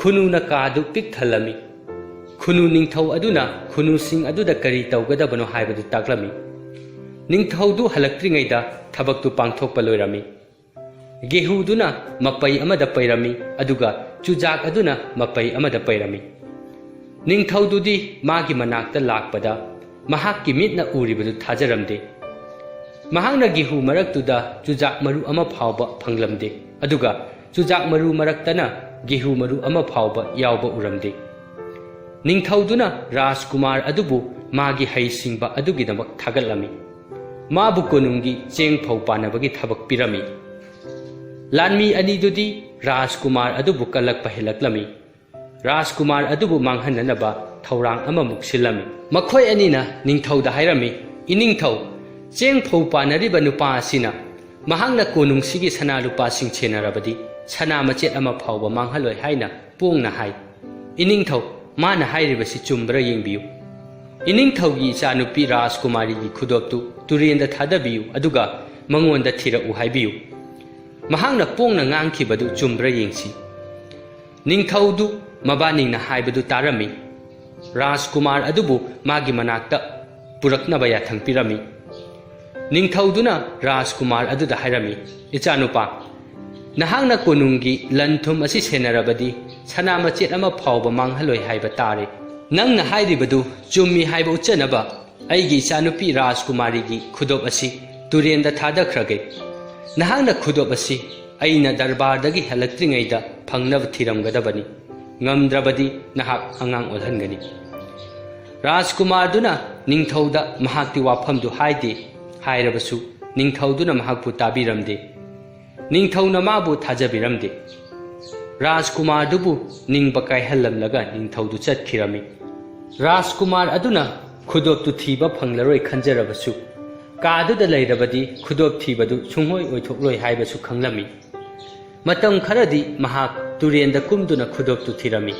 ꯈꯨꯅꯨꯅ ꯀꯥꯗꯨ ꯄꯤꯛ ꯊꯜꯂꯝꯃꯤ꯫ ꯈꯨꯅꯨ ꯅꯤꯡꯊꯧ ꯑꯗꯨꯅ ꯈꯨꯅꯨꯁꯤꯡ ꯑꯗꯨꯗ ꯀꯔꯤ ꯇꯧꯒꯗꯕꯅꯣ ꯍꯥꯏꯕꯗꯨ ꯇꯥꯛꯂꯝꯃꯤ꯫ ꯅꯤꯡꯊꯧꯗꯨ ꯍꯜꯂꯛꯇ꯭ꯔꯤꯉꯩꯗ ꯊꯕꯛꯇꯨ ꯄꯥꯡꯊꯣꯛꯄ ꯂꯣꯏꯔꯝꯃꯤ꯫ ꯒꯦꯍꯨꯗꯨꯅ ꯃꯄꯩ ꯑꯃꯗ ꯄꯩꯔꯝꯃꯤ, ꯑꯗꯨꯒ ꯆꯨꯖꯥꯛ ꯑꯗꯨꯅ ꯃꯄꯩ ꯑꯃꯗ ꯄꯩꯔꯝꯃꯤ꯫ ꯅꯤꯡꯊꯧꯗꯨꯗꯤ ꯃꯥꯒꯤ ꯃꯅꯥꯛꯇ ꯂꯥꯛꯄꯗ ꯃꯍꯥꯛꯀꯤ ꯃꯤꯠꯅ ꯎꯔꯤꯕꯗꯨ ꯊꯥꯖꯔꯝꯗꯦ꯫ ꯃꯍꯥꯛꯅ ꯒꯦꯍꯨ ꯃꯔꯛꯇꯨꯗ ꯆꯨꯖꯥꯛ ꯃꯔꯨ ꯑꯃ ꯐꯥꯎꯕ ꯐꯪꯂꯝꯗꯦ, ꯑꯗꯨꯒ ꯆꯨꯖꯥꯛ ꯃꯔꯨ ꯃꯔꯛꯇꯅ ꯒꯦꯍꯨ ꯃꯔꯨ ꯑꯃ ꯐꯥꯎꯕ ꯌꯥꯎꯕ ꯎꯔꯝꯗꯦ꯫ ꯅꯤꯡꯊꯧꯗꯨꯅ ꯔꯥꯖꯀꯨꯃꯥꯔ ꯑꯗꯨꯕꯨ ꯃꯥꯒꯤ ꯍꯩꯁꯤꯡꯕ ꯑꯗꯨꯒꯤꯗꯃꯛ ꯊꯥꯒꯠꯂꯝꯃꯤ꯫ ꯃꯥꯕꯨ ꯀꯣꯅꯨꯡꯒꯤ ꯆꯦꯡ ꯐꯧ ꯄꯥꯅꯕꯒꯤ ꯊꯕꯛ ꯄꯤꯔꯝꯃꯤ꯫ ꯂꯥꯟꯃꯤ ꯑꯅꯤꯗꯨꯗꯤ ꯔꯥꯖꯀꯨꯃꯥꯔ ꯑꯗꯨꯕꯨ ꯀꯜꯂꯛꯄ ꯍꯦꯜꯂꯛꯂꯝꯃꯤ꯫ ꯔꯥꯖꯀꯨꯃꯥꯔ ꯑꯗꯨꯕꯨ ꯃꯥꯡꯍꯟꯅꯅꯕ ꯊꯧꯔꯥꯡ ꯑꯃꯃꯨꯛ ꯁꯤꯜꯂꯝꯃꯤ꯫ ꯃꯈꯣꯏ ꯑꯅꯤꯅ ꯅꯤꯡꯊꯧꯗ ꯍꯥꯏꯔꯝꯃꯤ, "ꯏꯅꯤꯡꯊꯧ, ꯆꯦꯡ ꯐꯧ ꯄꯥꯅꯔꯤꯕ ꯅꯨꯄꯥ ꯑꯁꯤꯅ ꯃꯍꯥꯛꯅ ꯀꯣꯅꯨꯡꯁꯤꯒꯤ ꯁꯅꯥ ꯂꯨꯄꯥꯁꯤꯡ ꯁꯦꯟꯅꯔꯕꯗꯤ ꯁꯅꯥ ꯃꯆꯦꯠ ꯑꯃ ꯐꯥꯎꯕ ꯃꯥꯡꯍꯜꯂꯣꯏ ꯍꯥꯏꯅ ꯄꯣꯡꯅ ꯍꯥꯏ꯫ ꯏꯅꯤꯡꯊꯧ, ꯃꯥꯅ ꯍꯥꯏꯔꯤꯕꯁꯤ ꯆꯨꯝꯕ꯭ꯔꯥ ꯌꯦꯡꯕꯤꯌꯨ꯫ ꯏꯅꯤꯡꯊꯧꯒꯤ ꯏꯆꯥꯅꯨꯄꯤ ꯔꯥꯖꯀꯨꯃꯥꯔꯤꯒꯤ ꯈꯨꯗꯣꯞꯇꯨ ꯇꯨꯔꯦꯟꯗ ꯊꯥꯗꯕꯤꯌꯨ, ꯑꯗꯨꯒ ꯃꯉꯣꯟꯗ ꯊꯤꯔꯛꯎ ꯍꯥꯏꯕꯤꯌꯨ꯫ ꯃꯍꯥꯛꯅ ꯄꯣꯡꯅ ꯉꯥꯡꯈꯤꯕꯗꯨ ꯆꯨꯝꯕ꯭ꯔꯥ ꯌꯦꯡꯁꯤ꯫" ꯅꯤꯡꯊꯧꯗꯨ ꯃꯕꯥꯅꯤꯅ ꯍꯥꯏꯕꯗꯨ ꯇꯥꯔꯝꯃꯤ꯫ ꯔꯥꯖꯀꯨꯃꯥꯔ ꯑꯗꯨꯕꯨ ꯃꯥꯒꯤ ꯃꯅꯥꯛꯇ ꯄꯨꯔꯛꯅꯕ ꯌꯥꯊꯪ ꯄꯤꯔꯝꯃꯤ꯫ ꯅꯤꯡꯊꯧꯗꯨꯅ ꯔꯥꯖꯀꯨꯃꯥꯔ ꯑꯗꯨꯗ ꯍꯥꯏꯔꯝꯃꯤ, "ꯏꯆꯥꯅꯨꯄꯥ, ꯅꯍꯥꯛꯅ ꯀꯣꯅꯨꯡꯒꯤ ꯂꯟ ꯊꯨꯝ ꯑꯁꯤ ꯁꯦꯟꯅꯔꯕꯗꯤ ꯁꯅꯥ ꯃꯆꯦꯠ ꯑꯃ ꯐꯥꯎꯕ ꯃꯥꯡꯍꯜꯂꯣꯏ ꯍꯥꯏꯕ ꯇꯥꯔꯦ꯫ ꯅꯪꯅ ꯍꯥꯏꯔꯤꯕꯗꯨ ꯆꯨꯝꯃꯤ ꯍꯥꯏꯕ ꯎꯠꯆꯅꯕ ꯑꯩꯒꯤ ꯏꯆꯥꯅꯨꯄꯤ ꯔꯥꯖꯀꯨꯃꯥꯔꯤꯒꯤ ꯈꯨꯗꯣꯞ ꯑꯁꯤ ꯇꯨꯔꯦꯟꯗ ꯊꯥꯗꯈ꯭ꯔꯒꯦ꯫ ꯅꯍꯥꯛꯅ ꯈꯨꯗꯣꯞ ꯑꯁꯤ ꯑꯩꯅ ꯗꯔꯕꯥꯔꯗꯒꯤ ꯍꯜꯂꯛꯇ꯭ꯔꯤꯉꯩꯗ ꯐꯪꯅꯕ ꯊꯤꯔꯝꯒꯗꯕꯅꯤ꯫ ꯉꯝꯗ꯭ꯔꯕꯗꯤ ꯅꯍꯥꯛ ꯑꯉꯥꯡ ꯑꯣꯜꯍꯟꯒꯅꯤ꯫" ꯔꯥꯖꯀꯨꯃꯥꯔꯗꯨꯅ ꯅꯤꯡꯊꯧꯗ ꯃꯍꯥꯛꯀꯤ ꯋꯥꯐꯝꯗꯨ ꯍꯥꯏꯗꯦ꯫ ꯍꯥꯏꯔꯕꯁꯨ ꯅꯤꯡꯊꯧꯗꯨꯅ ꯃꯍꯥꯛꯄꯨ ꯇꯥꯕꯤꯔꯝꯗꯦ꯫ ꯅꯤꯡꯊꯧꯅ ꯃꯥꯕꯨ ꯊꯥꯖꯕꯤꯔꯝꯗꯦ꯫ ꯔꯥꯖꯀꯨꯃꯥꯔꯗꯨꯕꯨ ꯅꯤꯡꯕ ꯀꯥꯏꯍꯜꯂꯝꯂꯒ ꯅꯤꯡꯊꯧꯗꯨ ꯆꯠꯈꯤꯔꯝꯃꯤ꯫ ꯔꯥꯖꯀꯨꯃꯥꯔ ꯑꯗꯨꯅ ꯈꯨꯗꯣꯞꯇꯨ ꯊꯤꯕ ꯐꯪꯂꯔꯣꯏ ꯈꯟꯖꯔꯕꯁꯨ, ꯀꯥꯗꯨꯗ ꯂꯩꯔꯕꯗꯤ ꯈꯨꯗꯣꯞ ꯊꯤꯕꯗꯨ ꯁꯨꯡꯑꯣꯏ ꯑꯣꯏꯊꯣꯛꯂꯣꯏ ꯍꯥꯏꯕꯁꯨ ꯈꯪꯂꯝꯃꯤ꯫ ꯃꯇꯝ ꯈꯔꯗꯤ ꯃꯍꯥꯛ ꯇꯨꯔꯦꯟꯗ ꯀꯨꯝꯗꯨꯅ ꯈꯨꯗꯣꯞꯇꯨ ꯊꯤꯔꯝꯃꯤ꯫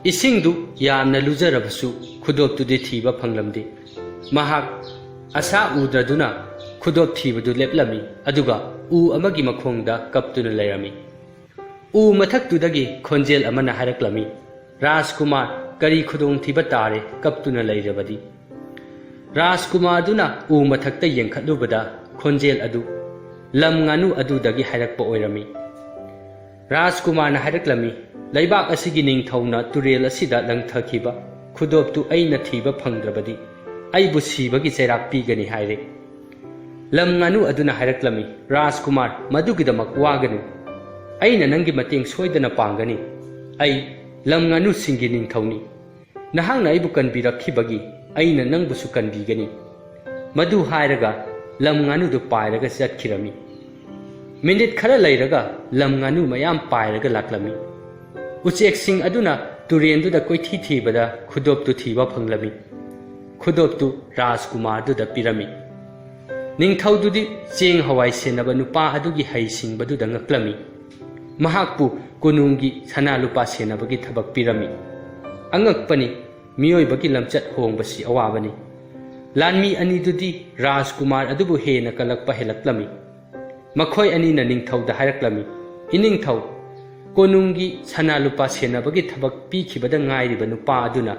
ꯏꯁꯤꯡꯗꯨ ꯌꯥꯝꯅ ꯂꯨꯖꯔꯕꯁꯨ ꯈꯨꯗꯣꯞꯇꯨꯗꯤ ꯊꯤꯕ ꯐꯪꯂꯝꯗꯦ꯫ ꯃꯍꯥꯛ ꯑꯁꯥ ꯎꯗ꯭ꯔꯗꯨꯅ ꯈꯨꯗꯣꯞ ꯊꯤꯕꯗꯨ ꯂꯦꯞꯂꯝꯃꯤ, ꯑꯗꯨꯒ ꯎ ꯑꯃꯒꯤ ꯃꯈꯣꯡꯗ ꯀꯞꯇꯨꯅ ꯂꯩꯔꯝꯃꯤ꯫ ꯎ ꯃꯊꯛꯇꯨꯗꯒꯤ ꯈꯣꯟꯖꯦꯜ ꯑꯃꯅ ꯍꯥꯏꯔꯛꯂꯝꯃꯤ, "ꯔꯥꯖꯀꯨꯃꯥꯔ, ꯀꯔꯤ ꯈꯨꯗꯣꯡꯊꯤꯕ ꯇꯥꯔꯦ ꯀꯞꯇꯨꯅ ꯂꯩꯔꯕꯗꯤ?" ꯔꯥꯖꯀꯨꯃꯥꯔꯗꯨꯅ ꯎ ꯃꯊꯛꯇ ꯌꯦꯡꯈꯠꯂꯨꯕꯗ ꯈꯣꯟꯖꯦꯜ ꯑꯗꯨ ꯂꯝ ꯉꯥꯅꯨ ꯑꯗꯨꯗꯒꯤ ꯍꯥꯏꯔꯛꯄ ꯑꯣꯏꯔꯝꯃꯤ꯫ ꯔꯥꯖꯀꯨꯃꯥꯔꯅ ꯍꯥꯏꯔꯛꯂꯝꯃꯤ, "ꯂꯩꯕꯥꯛ ꯑꯁꯤꯒꯤ ꯅꯤꯡꯊꯧꯅ ꯇꯨꯔꯦꯜ ꯑꯁꯤꯗ ꯂꯪꯊꯈꯤꯕ ꯈꯨꯗꯣꯞꯇꯨ ꯑꯩꯅ ꯊꯤꯕ ꯐꯪꯗ꯭ꯔꯕꯗꯤ ꯑꯩꯕꯨ ꯁꯤꯕꯒꯤ ꯆꯩꯔꯥꯛ ꯄꯤꯒꯅꯤ" ꯍꯥꯏꯔꯦ꯫ ꯂꯝ ꯉꯥꯅꯨ ꯑꯗꯨꯅ ꯍꯥꯏꯔꯛꯂꯝꯃꯤ, "ꯔꯥꯖꯀꯨꯃꯥꯔ, ꯃꯗꯨꯒꯤꯗꯃꯛ ꯋꯥꯒꯅꯨ꯫ ꯑꯩꯅ ꯅꯪꯒꯤ ꯃꯇꯦꯡ ꯁꯣꯏꯗꯅ ꯄꯥꯡꯒꯅꯤ꯫ ꯑꯩ ꯂꯝ ꯉꯥꯅꯨꯁꯤꯡꯒꯤ ꯅꯤꯡꯊꯧꯅꯤ꯫ ꯅꯍꯥꯛꯅ ꯑꯩꯕꯨ ꯀꯟꯕꯤꯔꯛꯈꯤꯕꯒꯤ ꯑꯩꯅ ꯅꯪꯕꯨꯁꯨ ꯀꯟꯕꯤꯒꯅꯤ꯫" ꯃꯗꯨ ꯍꯥꯏꯔꯒ ꯂꯝ ꯉꯥꯅꯨꯗꯨ ꯄꯥꯏꯔꯒ ꯆꯠꯈꯤꯔꯝꯃꯤ꯫ ꯃꯤꯅꯤꯠ ꯈꯔ ꯂꯩꯔꯒ ꯂꯝ ꯉꯥꯅꯨ ꯃꯌꯥꯝ ꯄꯥꯏꯔꯒ ꯂꯥꯛꯂꯝꯃꯤ꯫ ꯎꯆꯦꯛꯁꯤꯡ ꯑꯗꯨꯅ ꯇꯨꯔꯦꯟꯗꯨꯗ ꯀꯣꯏꯊꯤ ꯊꯤꯕꯗ ꯈꯨꯗꯣꯞꯇꯨ ꯊꯤꯕ ꯐꯪꯂꯝꯃꯤ꯫ ꯈꯨꯗꯣꯞꯇꯨ ꯔꯥꯖꯀꯨꯃꯥꯔꯗꯨꯗ ꯄꯤꯔꯝꯃꯤ꯫ ꯅꯤꯡꯊꯧꯗꯨꯗꯤ ꯆꯦꯡ ꯍꯋꯥꯏ ꯁꯦꯟꯅꯕ ꯅꯨꯄꯥ ꯑꯗꯨꯒꯤ ꯍꯩꯁꯤꯡꯕꯗꯨꯗ ꯉꯛꯂꯝꯃꯤ꯫ ꯃꯍꯥꯛꯄꯨ ꯀꯣꯅꯨꯡꯒꯤ ꯁꯅꯥ ꯂꯨꯄꯥ ꯁꯦꯟꯅꯕꯒꯤ ꯊꯕꯛ ꯄꯤꯔꯝꯃꯤ꯫ ꯑꯉꯛꯄꯅꯤ, ꯃꯤꯑꯣꯏꯕꯒꯤ ꯂꯝꯆꯠ ꯍꯣꯡꯕꯁꯤ ꯑꯋꯥꯕꯅꯤ꯫ ꯂꯥꯟꯃꯤ ꯑꯅꯤꯗꯨꯗꯤ ꯔꯥꯖꯀꯨꯃꯥꯔ ꯑꯗꯨꯕꯨ ꯍꯦꯟꯅ ꯀꯜꯂꯛꯄ ꯍꯦꯜꯂꯛꯂꯝꯃꯤ꯫ ꯃꯈꯣꯏ ꯑꯅꯤꯅ ꯅꯤꯡꯊꯧꯗ ꯍꯥꯏꯔꯛꯂꯝꯃꯤ, "ꯏꯅꯤꯡꯊꯧ, ꯀꯣꯅꯨꯡꯒꯤ ꯁꯅꯥ ꯂꯨꯄꯥ ꯁꯦꯟꯅꯕꯒꯤ ꯊꯕꯛ ꯄꯤꯈꯤꯕꯗ ꯉꯥꯏꯔꯤꯕ ꯅꯨꯄꯥ ꯑꯗꯨꯅ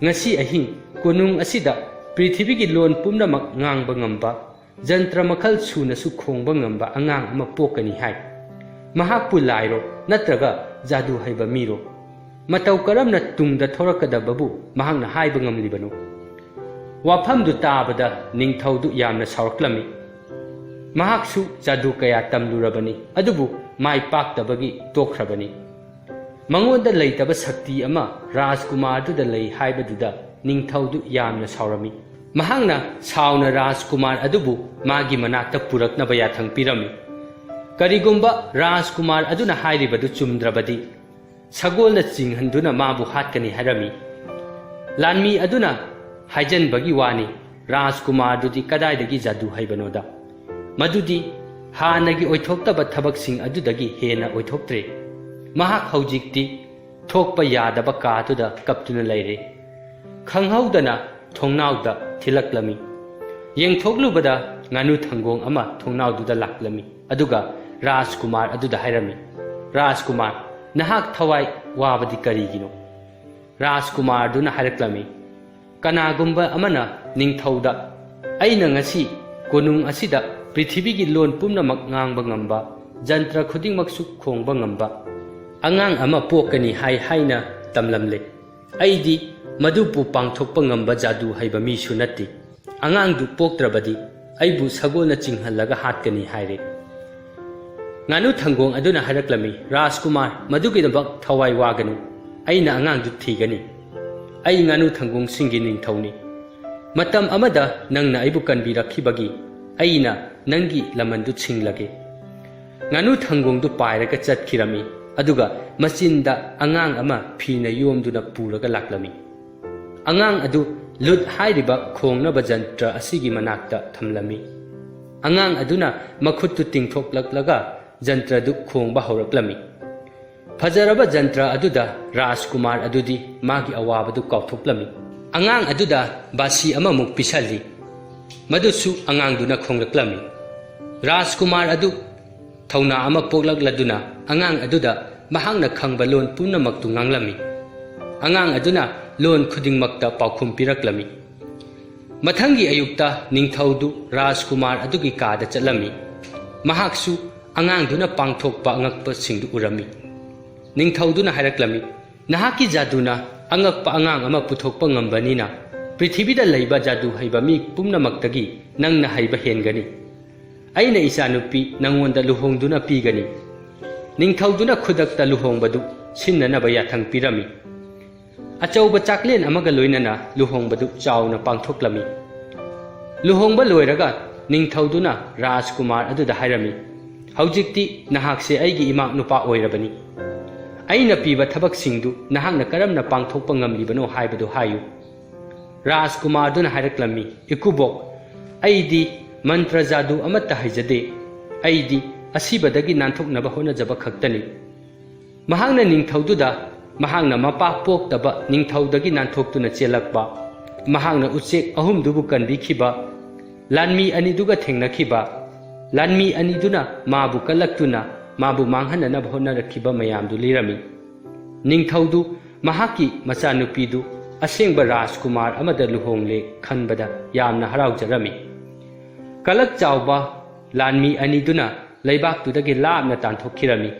"ꯉꯁꯤ ꯑꯍꯤꯡ ꯀꯣꯅꯨꯡ ꯑꯁꯤꯗ ꯄ꯭ꯔꯤꯊꯤꯕꯤꯒꯤ ꯂꯣꯟ ꯄꯨꯝꯅꯃꯛ ꯉꯥꯡꯕ ꯉꯝꯕ, ꯖꯟꯇ꯭ꯔ ꯃꯈꯜ ꯁꯨꯅꯁꯨ ꯈꯣꯡꯕ ꯉꯝꯕ ꯑꯉꯥꯡ ꯑꯃ ꯄꯣꯛꯀꯅꯤ ꯍꯥꯏ꯫ ꯃꯍꯥꯛꯄꯨ ꯂꯥꯏꯔꯣ ꯅꯠꯇ꯭ꯔꯒ ꯖꯥꯗꯨ ꯍꯩꯕ ꯃꯤꯔꯣ? ꯃꯇꯧ ꯀꯔꯝꯅ ꯇꯨꯡꯗ ꯊꯣꯔꯛꯀꯗꯕꯕꯨ ꯃꯍꯥꯛꯅ ꯍꯥꯏꯕ ꯉꯝꯂꯤꯕꯅꯣ?" ꯋꯥꯐꯝꯗꯨ ꯇꯥꯕꯗ ꯅꯤꯡꯊꯧꯗꯨ ꯌꯥꯝꯅ ꯁꯥꯎꯔꯛꯂꯝꯃꯤ꯫ ꯃꯍꯥꯛꯁꯨ ꯖꯥꯗꯨ ꯀꯌꯥ ꯇꯝꯂꯨꯔꯕꯅꯤ, ꯑꯗꯨꯕꯨ ꯃꯥꯏ ꯄꯥꯛꯇꯕꯒꯤ ꯇꯣꯛꯈ꯭ꯔꯕꯅꯤ꯫ ꯃꯉꯣꯟꯗ ꯂꯩꯇꯕ ꯁꯛꯇꯤ ꯑꯃ ꯔꯥꯖꯀꯨꯃꯥꯔꯗꯨꯗ ꯂꯩ ꯍꯥꯏꯕꯗꯨꯗ ꯅꯤꯡꯊꯧꯗꯨ ꯌꯥꯝꯅ ꯁꯥꯎꯔꯝꯃꯤ꯫ ꯃꯍꯥꯛꯅ ꯁꯥꯎꯅ ꯔꯥꯖꯀꯨꯃꯥꯔ ꯑꯗꯨꯕꯨ ꯃꯥꯒꯤ ꯃꯅꯥꯛꯇ ꯄꯨꯔꯛꯅꯕ ꯌꯥꯊꯪ ꯄꯤꯔꯝꯃꯤ꯫ ꯀꯔꯤꯒꯨꯝꯕ ꯔꯥꯖꯀꯨꯃꯥꯔ ꯑꯗꯨꯅ ꯍꯥꯏꯔꯤꯕꯗꯨ ꯆꯨꯝꯗ꯭ꯔꯕꯗꯤ, ꯁꯒꯣꯜꯅ ꯆꯤꯡꯍꯟꯗꯨꯅ ꯃꯥꯕꯨ ꯍꯥꯠꯀꯅꯤ ꯍꯥꯏꯔꯝꯃꯤ꯫ ꯂꯥꯟꯃꯤ ꯑꯗꯨꯅ ꯍꯥꯏꯖꯟꯕꯒꯤ ꯋꯥꯅꯤ, ꯔꯥꯖꯀꯨꯃꯥꯔꯗꯨꯗꯤ ꯀꯗꯥꯏꯗꯒꯤ ꯖꯥꯗꯨ ꯍꯩꯕꯅꯣꯗ꯫ ꯃꯗꯨꯗꯤ ꯍꯥꯟꯅꯒꯤ ꯑꯣꯏꯊꯣꯛꯇꯕ ꯊꯕꯛꯁꯤꯡ ꯑꯗꯨꯗꯒꯤ ꯍꯦꯟꯅ ꯑꯣꯏꯊꯣꯛꯇ꯭ꯔꯦ꯫ ꯃꯍꯥꯛ ꯍꯧꯖꯤꯛꯇꯤ ꯊꯣꯛꯄ ꯌꯥꯗꯕ ꯀꯥꯗꯨꯗ ꯀꯞꯇꯨꯅ ꯂꯩꯔꯦ꯫ ꯈꯪꯍꯧꯗꯅ ꯊꯣꯡꯅꯥꯎꯗ ꯊꯤꯜꯂꯛꯂꯝꯃꯤ꯫ ꯌꯦꯡꯊꯣꯛꯂꯨꯕꯗ ꯉꯥꯅꯨ ꯊꯪꯒꯣꯡ ꯑꯃ ꯊꯣꯡꯅꯥꯎꯗꯨꯗ ꯂꯥꯛꯂꯝꯃꯤ꯫ ꯑꯗꯨꯒ ꯔꯥꯖꯀꯨꯃꯥꯔ ꯑꯗꯨꯗ ꯍꯥꯏꯔꯝꯃꯤ, "ꯔꯥꯖꯀꯨꯃꯥꯔ, ꯅꯍꯥꯛ ꯊꯋꯥꯏ ꯋꯥꯕꯗꯤ ꯀꯔꯤꯒꯤꯅꯣ?" ꯔꯥꯖꯀꯨꯃꯥꯔꯗꯨꯅ ꯍꯥꯏꯔꯛꯂꯝꯃꯤ, "ꯀꯅꯥꯒꯨꯝꯕ ꯑꯃꯅ ꯅꯤꯡꯊꯧꯗ, 'ꯑꯩꯅ ꯉꯁꯤ ꯀꯣꯅꯨꯡ ꯑꯁꯤꯗ ꯄ꯭ꯔꯤꯊꯤꯕꯤꯒꯤ ꯂꯣꯟ ꯄꯨꯝꯅꯃꯛ ꯉꯥꯡꯕ ꯉꯝꯕ, ꯖꯟꯇ꯭ꯔ ꯈꯨꯗꯤꯡꯃꯛꯁꯨ ꯈꯣꯡꯕ ꯉꯝꯕ ꯑꯉꯥꯡ ꯑꯃ ꯄꯣꯛꯀꯅꯤ' ꯍꯥꯏ ꯍꯥꯏꯅ ꯇꯝꯂꯝꯂꯦ꯫ ꯑꯩꯗꯤ ꯃꯗꯨꯕꯨ ꯄꯥꯡꯊꯣꯛꯄ ꯉꯝꯕ ꯖꯥꯗꯨ ꯍꯩꯕ ꯃꯤꯁꯨ ꯅꯠꯇꯦ꯫ ꯑꯉꯥꯡꯗꯨ ꯄꯣꯛꯇ꯭ꯔꯕꯗꯤ ꯑꯩꯕꯨ ꯁꯒꯣꯜꯅ ꯆꯤꯡꯍꯜꯂꯒ ꯍꯥꯠꯀꯅꯤ" ꯍꯥꯏꯔꯦ꯫ ꯉꯥꯅꯨ ꯊꯪꯒꯣꯡ ꯑꯗꯨꯅ ꯍꯥꯏꯔꯛꯂꯝꯃꯤ, "ꯔꯥꯖꯀꯨꯃꯥꯔ, ꯃꯗꯨꯒꯤꯗꯃꯛ ꯊꯋꯥꯏ ꯋꯥꯒꯅꯨ꯫ ꯑꯩꯅ ꯑꯉꯥꯡꯗꯨ ꯊꯤꯒꯅꯤ꯫ ꯑꯩ ꯉꯥꯅꯨ ꯊꯪꯒꯣꯡꯁꯤꯡꯒꯤ ꯅꯤꯡꯊꯧꯅꯤ꯫ ꯃꯇꯝ ꯑꯃꯗ ꯅꯪꯅ ꯑꯩꯕꯨ ꯀꯟꯕꯤꯔꯛꯈꯤꯕꯒꯤ ꯑꯩꯅ ꯅꯪꯒꯤ ꯂꯃꯟꯗꯨ ꯁꯤꯡꯂꯒꯦ"꯫ ꯉꯥꯅꯨ ꯊꯪꯒꯣꯡꯗꯨ ꯄꯥꯏꯔꯒ ꯆꯠꯈꯤꯔꯝꯃꯤ꯫ ꯑꯗꯨꯒ ꯃꯆꯤꯟꯗ ꯑꯉꯥꯡ ꯑꯃ ꯐꯤꯅ ꯌꯣꯝꯗꯨꯅ ꯄꯨꯔꯒ ꯂꯥꯛꯂꯝꯃꯤ꯫ ꯑꯉꯥꯡ ꯑꯗꯨ ꯂꯨꯠ ꯍꯥꯏꯔꯤꯕ ꯈꯣꯡꯅꯕ ꯖꯟꯇ꯭ꯔ ꯑꯁꯤꯒꯤ ꯃꯅꯥꯛꯇ ꯊꯝꯂꯝꯃꯤ꯫ ꯑꯉꯥꯡ ꯑꯗꯨꯅ ꯃꯈꯨꯠꯇꯨ ꯇꯤꯡꯊꯣꯛꯂꯛꯂꯒ ꯖꯟꯇ꯭ꯔꯗꯨ ꯈꯣꯡꯕ ꯍꯧꯔꯛꯂꯝꯃꯤ꯫ ꯐꯖꯔꯕ ꯖꯟꯇ꯭ꯔ ꯑꯗꯨꯗ ꯔꯥꯖꯀꯨꯃꯥꯔ ꯑꯗꯨꯗꯤ ꯃꯥꯒꯤ ꯑꯋꯥꯕꯗꯨ ꯀꯥꯎꯊꯣꯛꯂꯝꯃꯤ꯫ ꯑꯉꯥꯡ ꯑꯗꯨꯗ ꯕꯥꯁꯤ ꯑꯃꯃꯨꯛ ꯄꯤꯁꯜꯂꯤ꯫ ꯃꯗꯨꯁꯨ ꯑꯉꯥꯡꯗꯨꯅ ꯈꯣꯡꯂꯛꯂꯝꯃꯤ꯫ ꯔꯥꯖꯀꯨꯃꯥꯔ ꯑꯗꯨ ꯊꯧꯅꯥ ꯑꯃ ꯄꯣꯛꯂꯛꯂꯗꯨꯅ ꯑꯉꯥꯡ ꯑꯗꯨꯗ ꯃꯍꯥꯛꯅ ꯈꯪꯕ ꯂꯣꯟ ꯄꯨꯝꯅꯃꯛꯇꯨ ꯉꯥꯡꯂꯝꯃꯤ꯫ ꯑꯉꯥꯡ ꯑꯗꯨꯅ ꯂꯣꯟ ꯈꯨꯗꯤꯡꯃꯛꯇ ꯄꯥꯎꯈꯨꯝ ꯄꯤꯔꯛꯂꯝꯃꯤ꯫ ꯃꯊꯪꯒꯤ ꯑꯌꯨꯛꯇ ꯅꯤꯡꯊꯧꯗꯨ ꯔꯥꯖꯀꯨꯃꯥꯔ ꯑꯗꯨꯒꯤ ꯀꯥꯗ ꯆꯠꯂꯝꯃꯤ꯫ ꯃꯍꯥꯛꯁꯨ ꯑꯉꯥꯡꯗꯨꯅ ꯄꯥꯡꯊꯣꯛꯄ ꯑꯉꯛꯄꯁꯤꯡꯗꯨ ꯎꯔꯝꯃꯤ꯫ ꯅꯤꯡꯊꯧꯗꯨꯅ ꯍꯥꯏꯔꯛꯂꯝꯃꯤ, "ꯅꯍꯥꯛꯀꯤ ꯖꯥꯗꯨꯅ ꯑꯉꯛꯄ ꯑꯉꯥꯡ ꯑꯃ ꯄꯨꯊꯣꯛꯄ ꯉꯝꯕꯅꯤꯅ, ꯄ꯭ꯔꯤꯊꯤꯕꯤꯗ ꯂꯩꯕ ꯖꯥꯗꯨ ꯍꯩꯕ ꯃꯤ ꯄꯨꯝꯅꯃꯛꯇꯒꯤ ꯅꯪꯅ ꯍꯩꯕ ꯍꯦꯟꯒꯅꯤ꯫ ꯑꯩꯅ ꯏꯆꯥꯅꯨꯄꯤ ꯅꯪꯉꯣꯟꯗ ꯂꯨꯍꯣꯡꯗꯨꯅ ꯄꯤꯒꯅꯤ꯫" ꯅꯤꯡꯊꯧꯗꯨꯅ ꯈꯨꯗꯛꯇ ꯂꯨꯍꯣꯡꯕꯗꯨ ꯁꯤꯟꯅꯅꯕ ꯌꯥꯊꯪ ꯄꯤꯔꯝꯃꯤ꯫ ꯑꯆꯧꯕ ꯆꯥꯛꯂꯦꯟ ꯑꯃꯒ ꯂꯣꯏꯅꯅ ꯂꯨꯍꯣꯡꯕꯗꯨ ꯆꯥꯎꯅ ꯄꯥꯡꯊꯣꯛꯂꯝꯃꯤ꯫ ꯂꯨꯍꯣꯡꯕ ꯂꯣꯏꯔꯒ ꯅꯤꯡꯊꯧꯗꯨꯅ ꯔꯥꯖꯀꯨꯃꯥꯔ ꯑꯗꯨꯗ ꯍꯥꯏꯔꯝꯃꯤ, "ꯍꯧꯖꯤꯛꯇꯤ ꯅꯍꯥꯛꯁꯦ ꯑꯩꯒꯤ ꯏꯃꯥ ꯅꯨꯄꯥ ꯑꯣꯏꯔꯕꯅꯤ꯫ ꯑꯩꯅ ꯄꯤꯕ ꯊꯕꯛꯁꯤꯡꯗꯨ ꯅꯍꯥꯛꯅ ꯀꯔꯝꯅ ꯄꯥꯡꯊꯣꯛꯄ ꯉꯝꯂꯤꯕꯅꯣ ꯍꯥꯏꯕꯗꯨ ꯍꯥꯏꯌꯨ꯫" ꯔꯥꯖꯀꯨꯃꯥꯔꯗꯨꯅ ꯍꯥꯏꯔꯛꯂꯝꯃꯤ, "ꯏꯀꯨꯕꯣꯛ, ꯑꯩꯗꯤ ꯃꯟꯇ꯭ꯔ ꯖꯥꯗꯨ ꯑꯃꯠꯇ ꯍꯩꯖꯗꯦ꯫ ꯑꯩꯗꯤ ꯑꯁꯤꯕꯗꯒꯤ ꯅꯥꯟꯊꯣꯛꯅꯕ ꯍꯣꯠꯅꯖꯕ ꯈꯛꯇꯅꯤ꯫" ꯃꯍꯥꯛꯅ ꯅꯤꯡꯊꯧꯗꯨꯗ ꯃꯍꯥꯛꯅ ꯃꯄꯥ ꯄꯣꯛꯇꯕ ꯅꯤꯡꯊꯧꯗꯒꯤ ꯅꯥꯟꯊꯣꯛꯇꯨꯅ ꯆꯦꯜꯂꯛꯄ, ꯃꯍꯥꯛꯅ ꯎꯆꯦꯛ ꯑꯍꯨꯝꯗꯨꯕꯨ ꯀꯟꯕꯤꯈꯤꯕ, ꯂꯥꯟꯃꯤ ꯑꯅꯤꯗꯨꯒ ꯊꯦꯡꯅꯈꯤꯕ, ꯂꯥꯟꯃꯤ ꯑꯅꯤꯗꯨꯅ ꯃꯥꯕꯨ ꯀꯜꯂꯛꯇꯨꯅ ꯃꯥꯕꯨ ꯃꯥꯡꯍꯟꯅꯅꯕ ꯍꯣꯠꯅꯔꯛꯈꯤꯕ ꯃꯌꯥꯝꯗꯨ ꯂꯤꯔꯝꯃꯤ꯫ ꯅꯤꯡꯊꯧꯗꯨ ꯃꯍꯥꯛꯀꯤ ꯃꯆꯥꯅꯨꯄꯤꯗꯨ ꯑꯁꯦꯡꯕ ꯔꯥꯖꯀꯨꯃꯥꯔ ꯑꯃꯗ ꯂꯨꯍꯣꯡꯂꯦ ꯈꯟꯕꯗ ꯌꯥꯝꯅ ꯍꯔꯥꯎꯖꯔꯝꯃꯤ꯫ ꯀꯂꯛ ꯆꯥꯎꯕ ꯂꯥꯟꯃꯤ ꯑꯅꯤꯗꯨꯅ ꯂꯩꯕꯥꯛꯇꯨꯗꯒꯤ ꯂꯥꯞꯅ ꯇꯥꯟꯊꯣꯛꯈꯤꯔꯝꯃꯤ꯫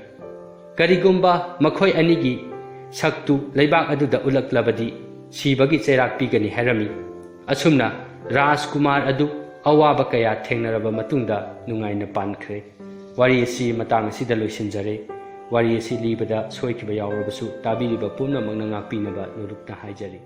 ꯀꯔꯤꯒꯨꯝꯕ ꯃꯈꯣꯏ ꯑꯅꯤꯒꯤ ꯁꯛꯇꯨ ꯂꯩꯕꯥꯛ ꯑꯗꯨꯗ ꯎꯠꯂꯛꯂꯕꯗꯤ ꯁꯤꯕꯒꯤ ꯆꯩꯔꯥꯛ ꯄꯤꯒꯅꯤ ꯍꯥꯏꯔꯝꯃꯤ꯫ ꯑꯁꯨꯝꯅ ꯔꯥꯖꯀꯨꯃꯥꯔ ꯑꯗꯨ ꯑꯋꯥꯕ ꯀꯌꯥ ꯊꯦꯡꯅꯔꯕ ꯃꯇꯨꯡꯗ ꯅꯨꯡꯉꯥꯏꯅ ꯄꯥꯟꯈ꯭ꯔꯦ꯫ ꯋꯥꯔꯤ ꯑꯁꯤ ꯃꯇꯥꯡ ꯑꯁꯤꯗ ꯂꯣꯏꯁꯤꯟꯖꯔꯦ꯫ ꯋꯥꯔꯤ ꯑꯁꯤ ꯂꯤꯕꯗ ꯁꯣꯏꯈꯤꯕ ꯌꯥꯎꯔꯕꯁꯨ ꯇꯥꯕꯤꯔꯤꯕ ꯄꯨꯝꯅꯃꯛꯅ ꯉꯥꯛꯄꯤꯅꯕ ꯅꯣꯂꯨꯛꯅ ꯍꯥꯏꯖꯔꯤ꯫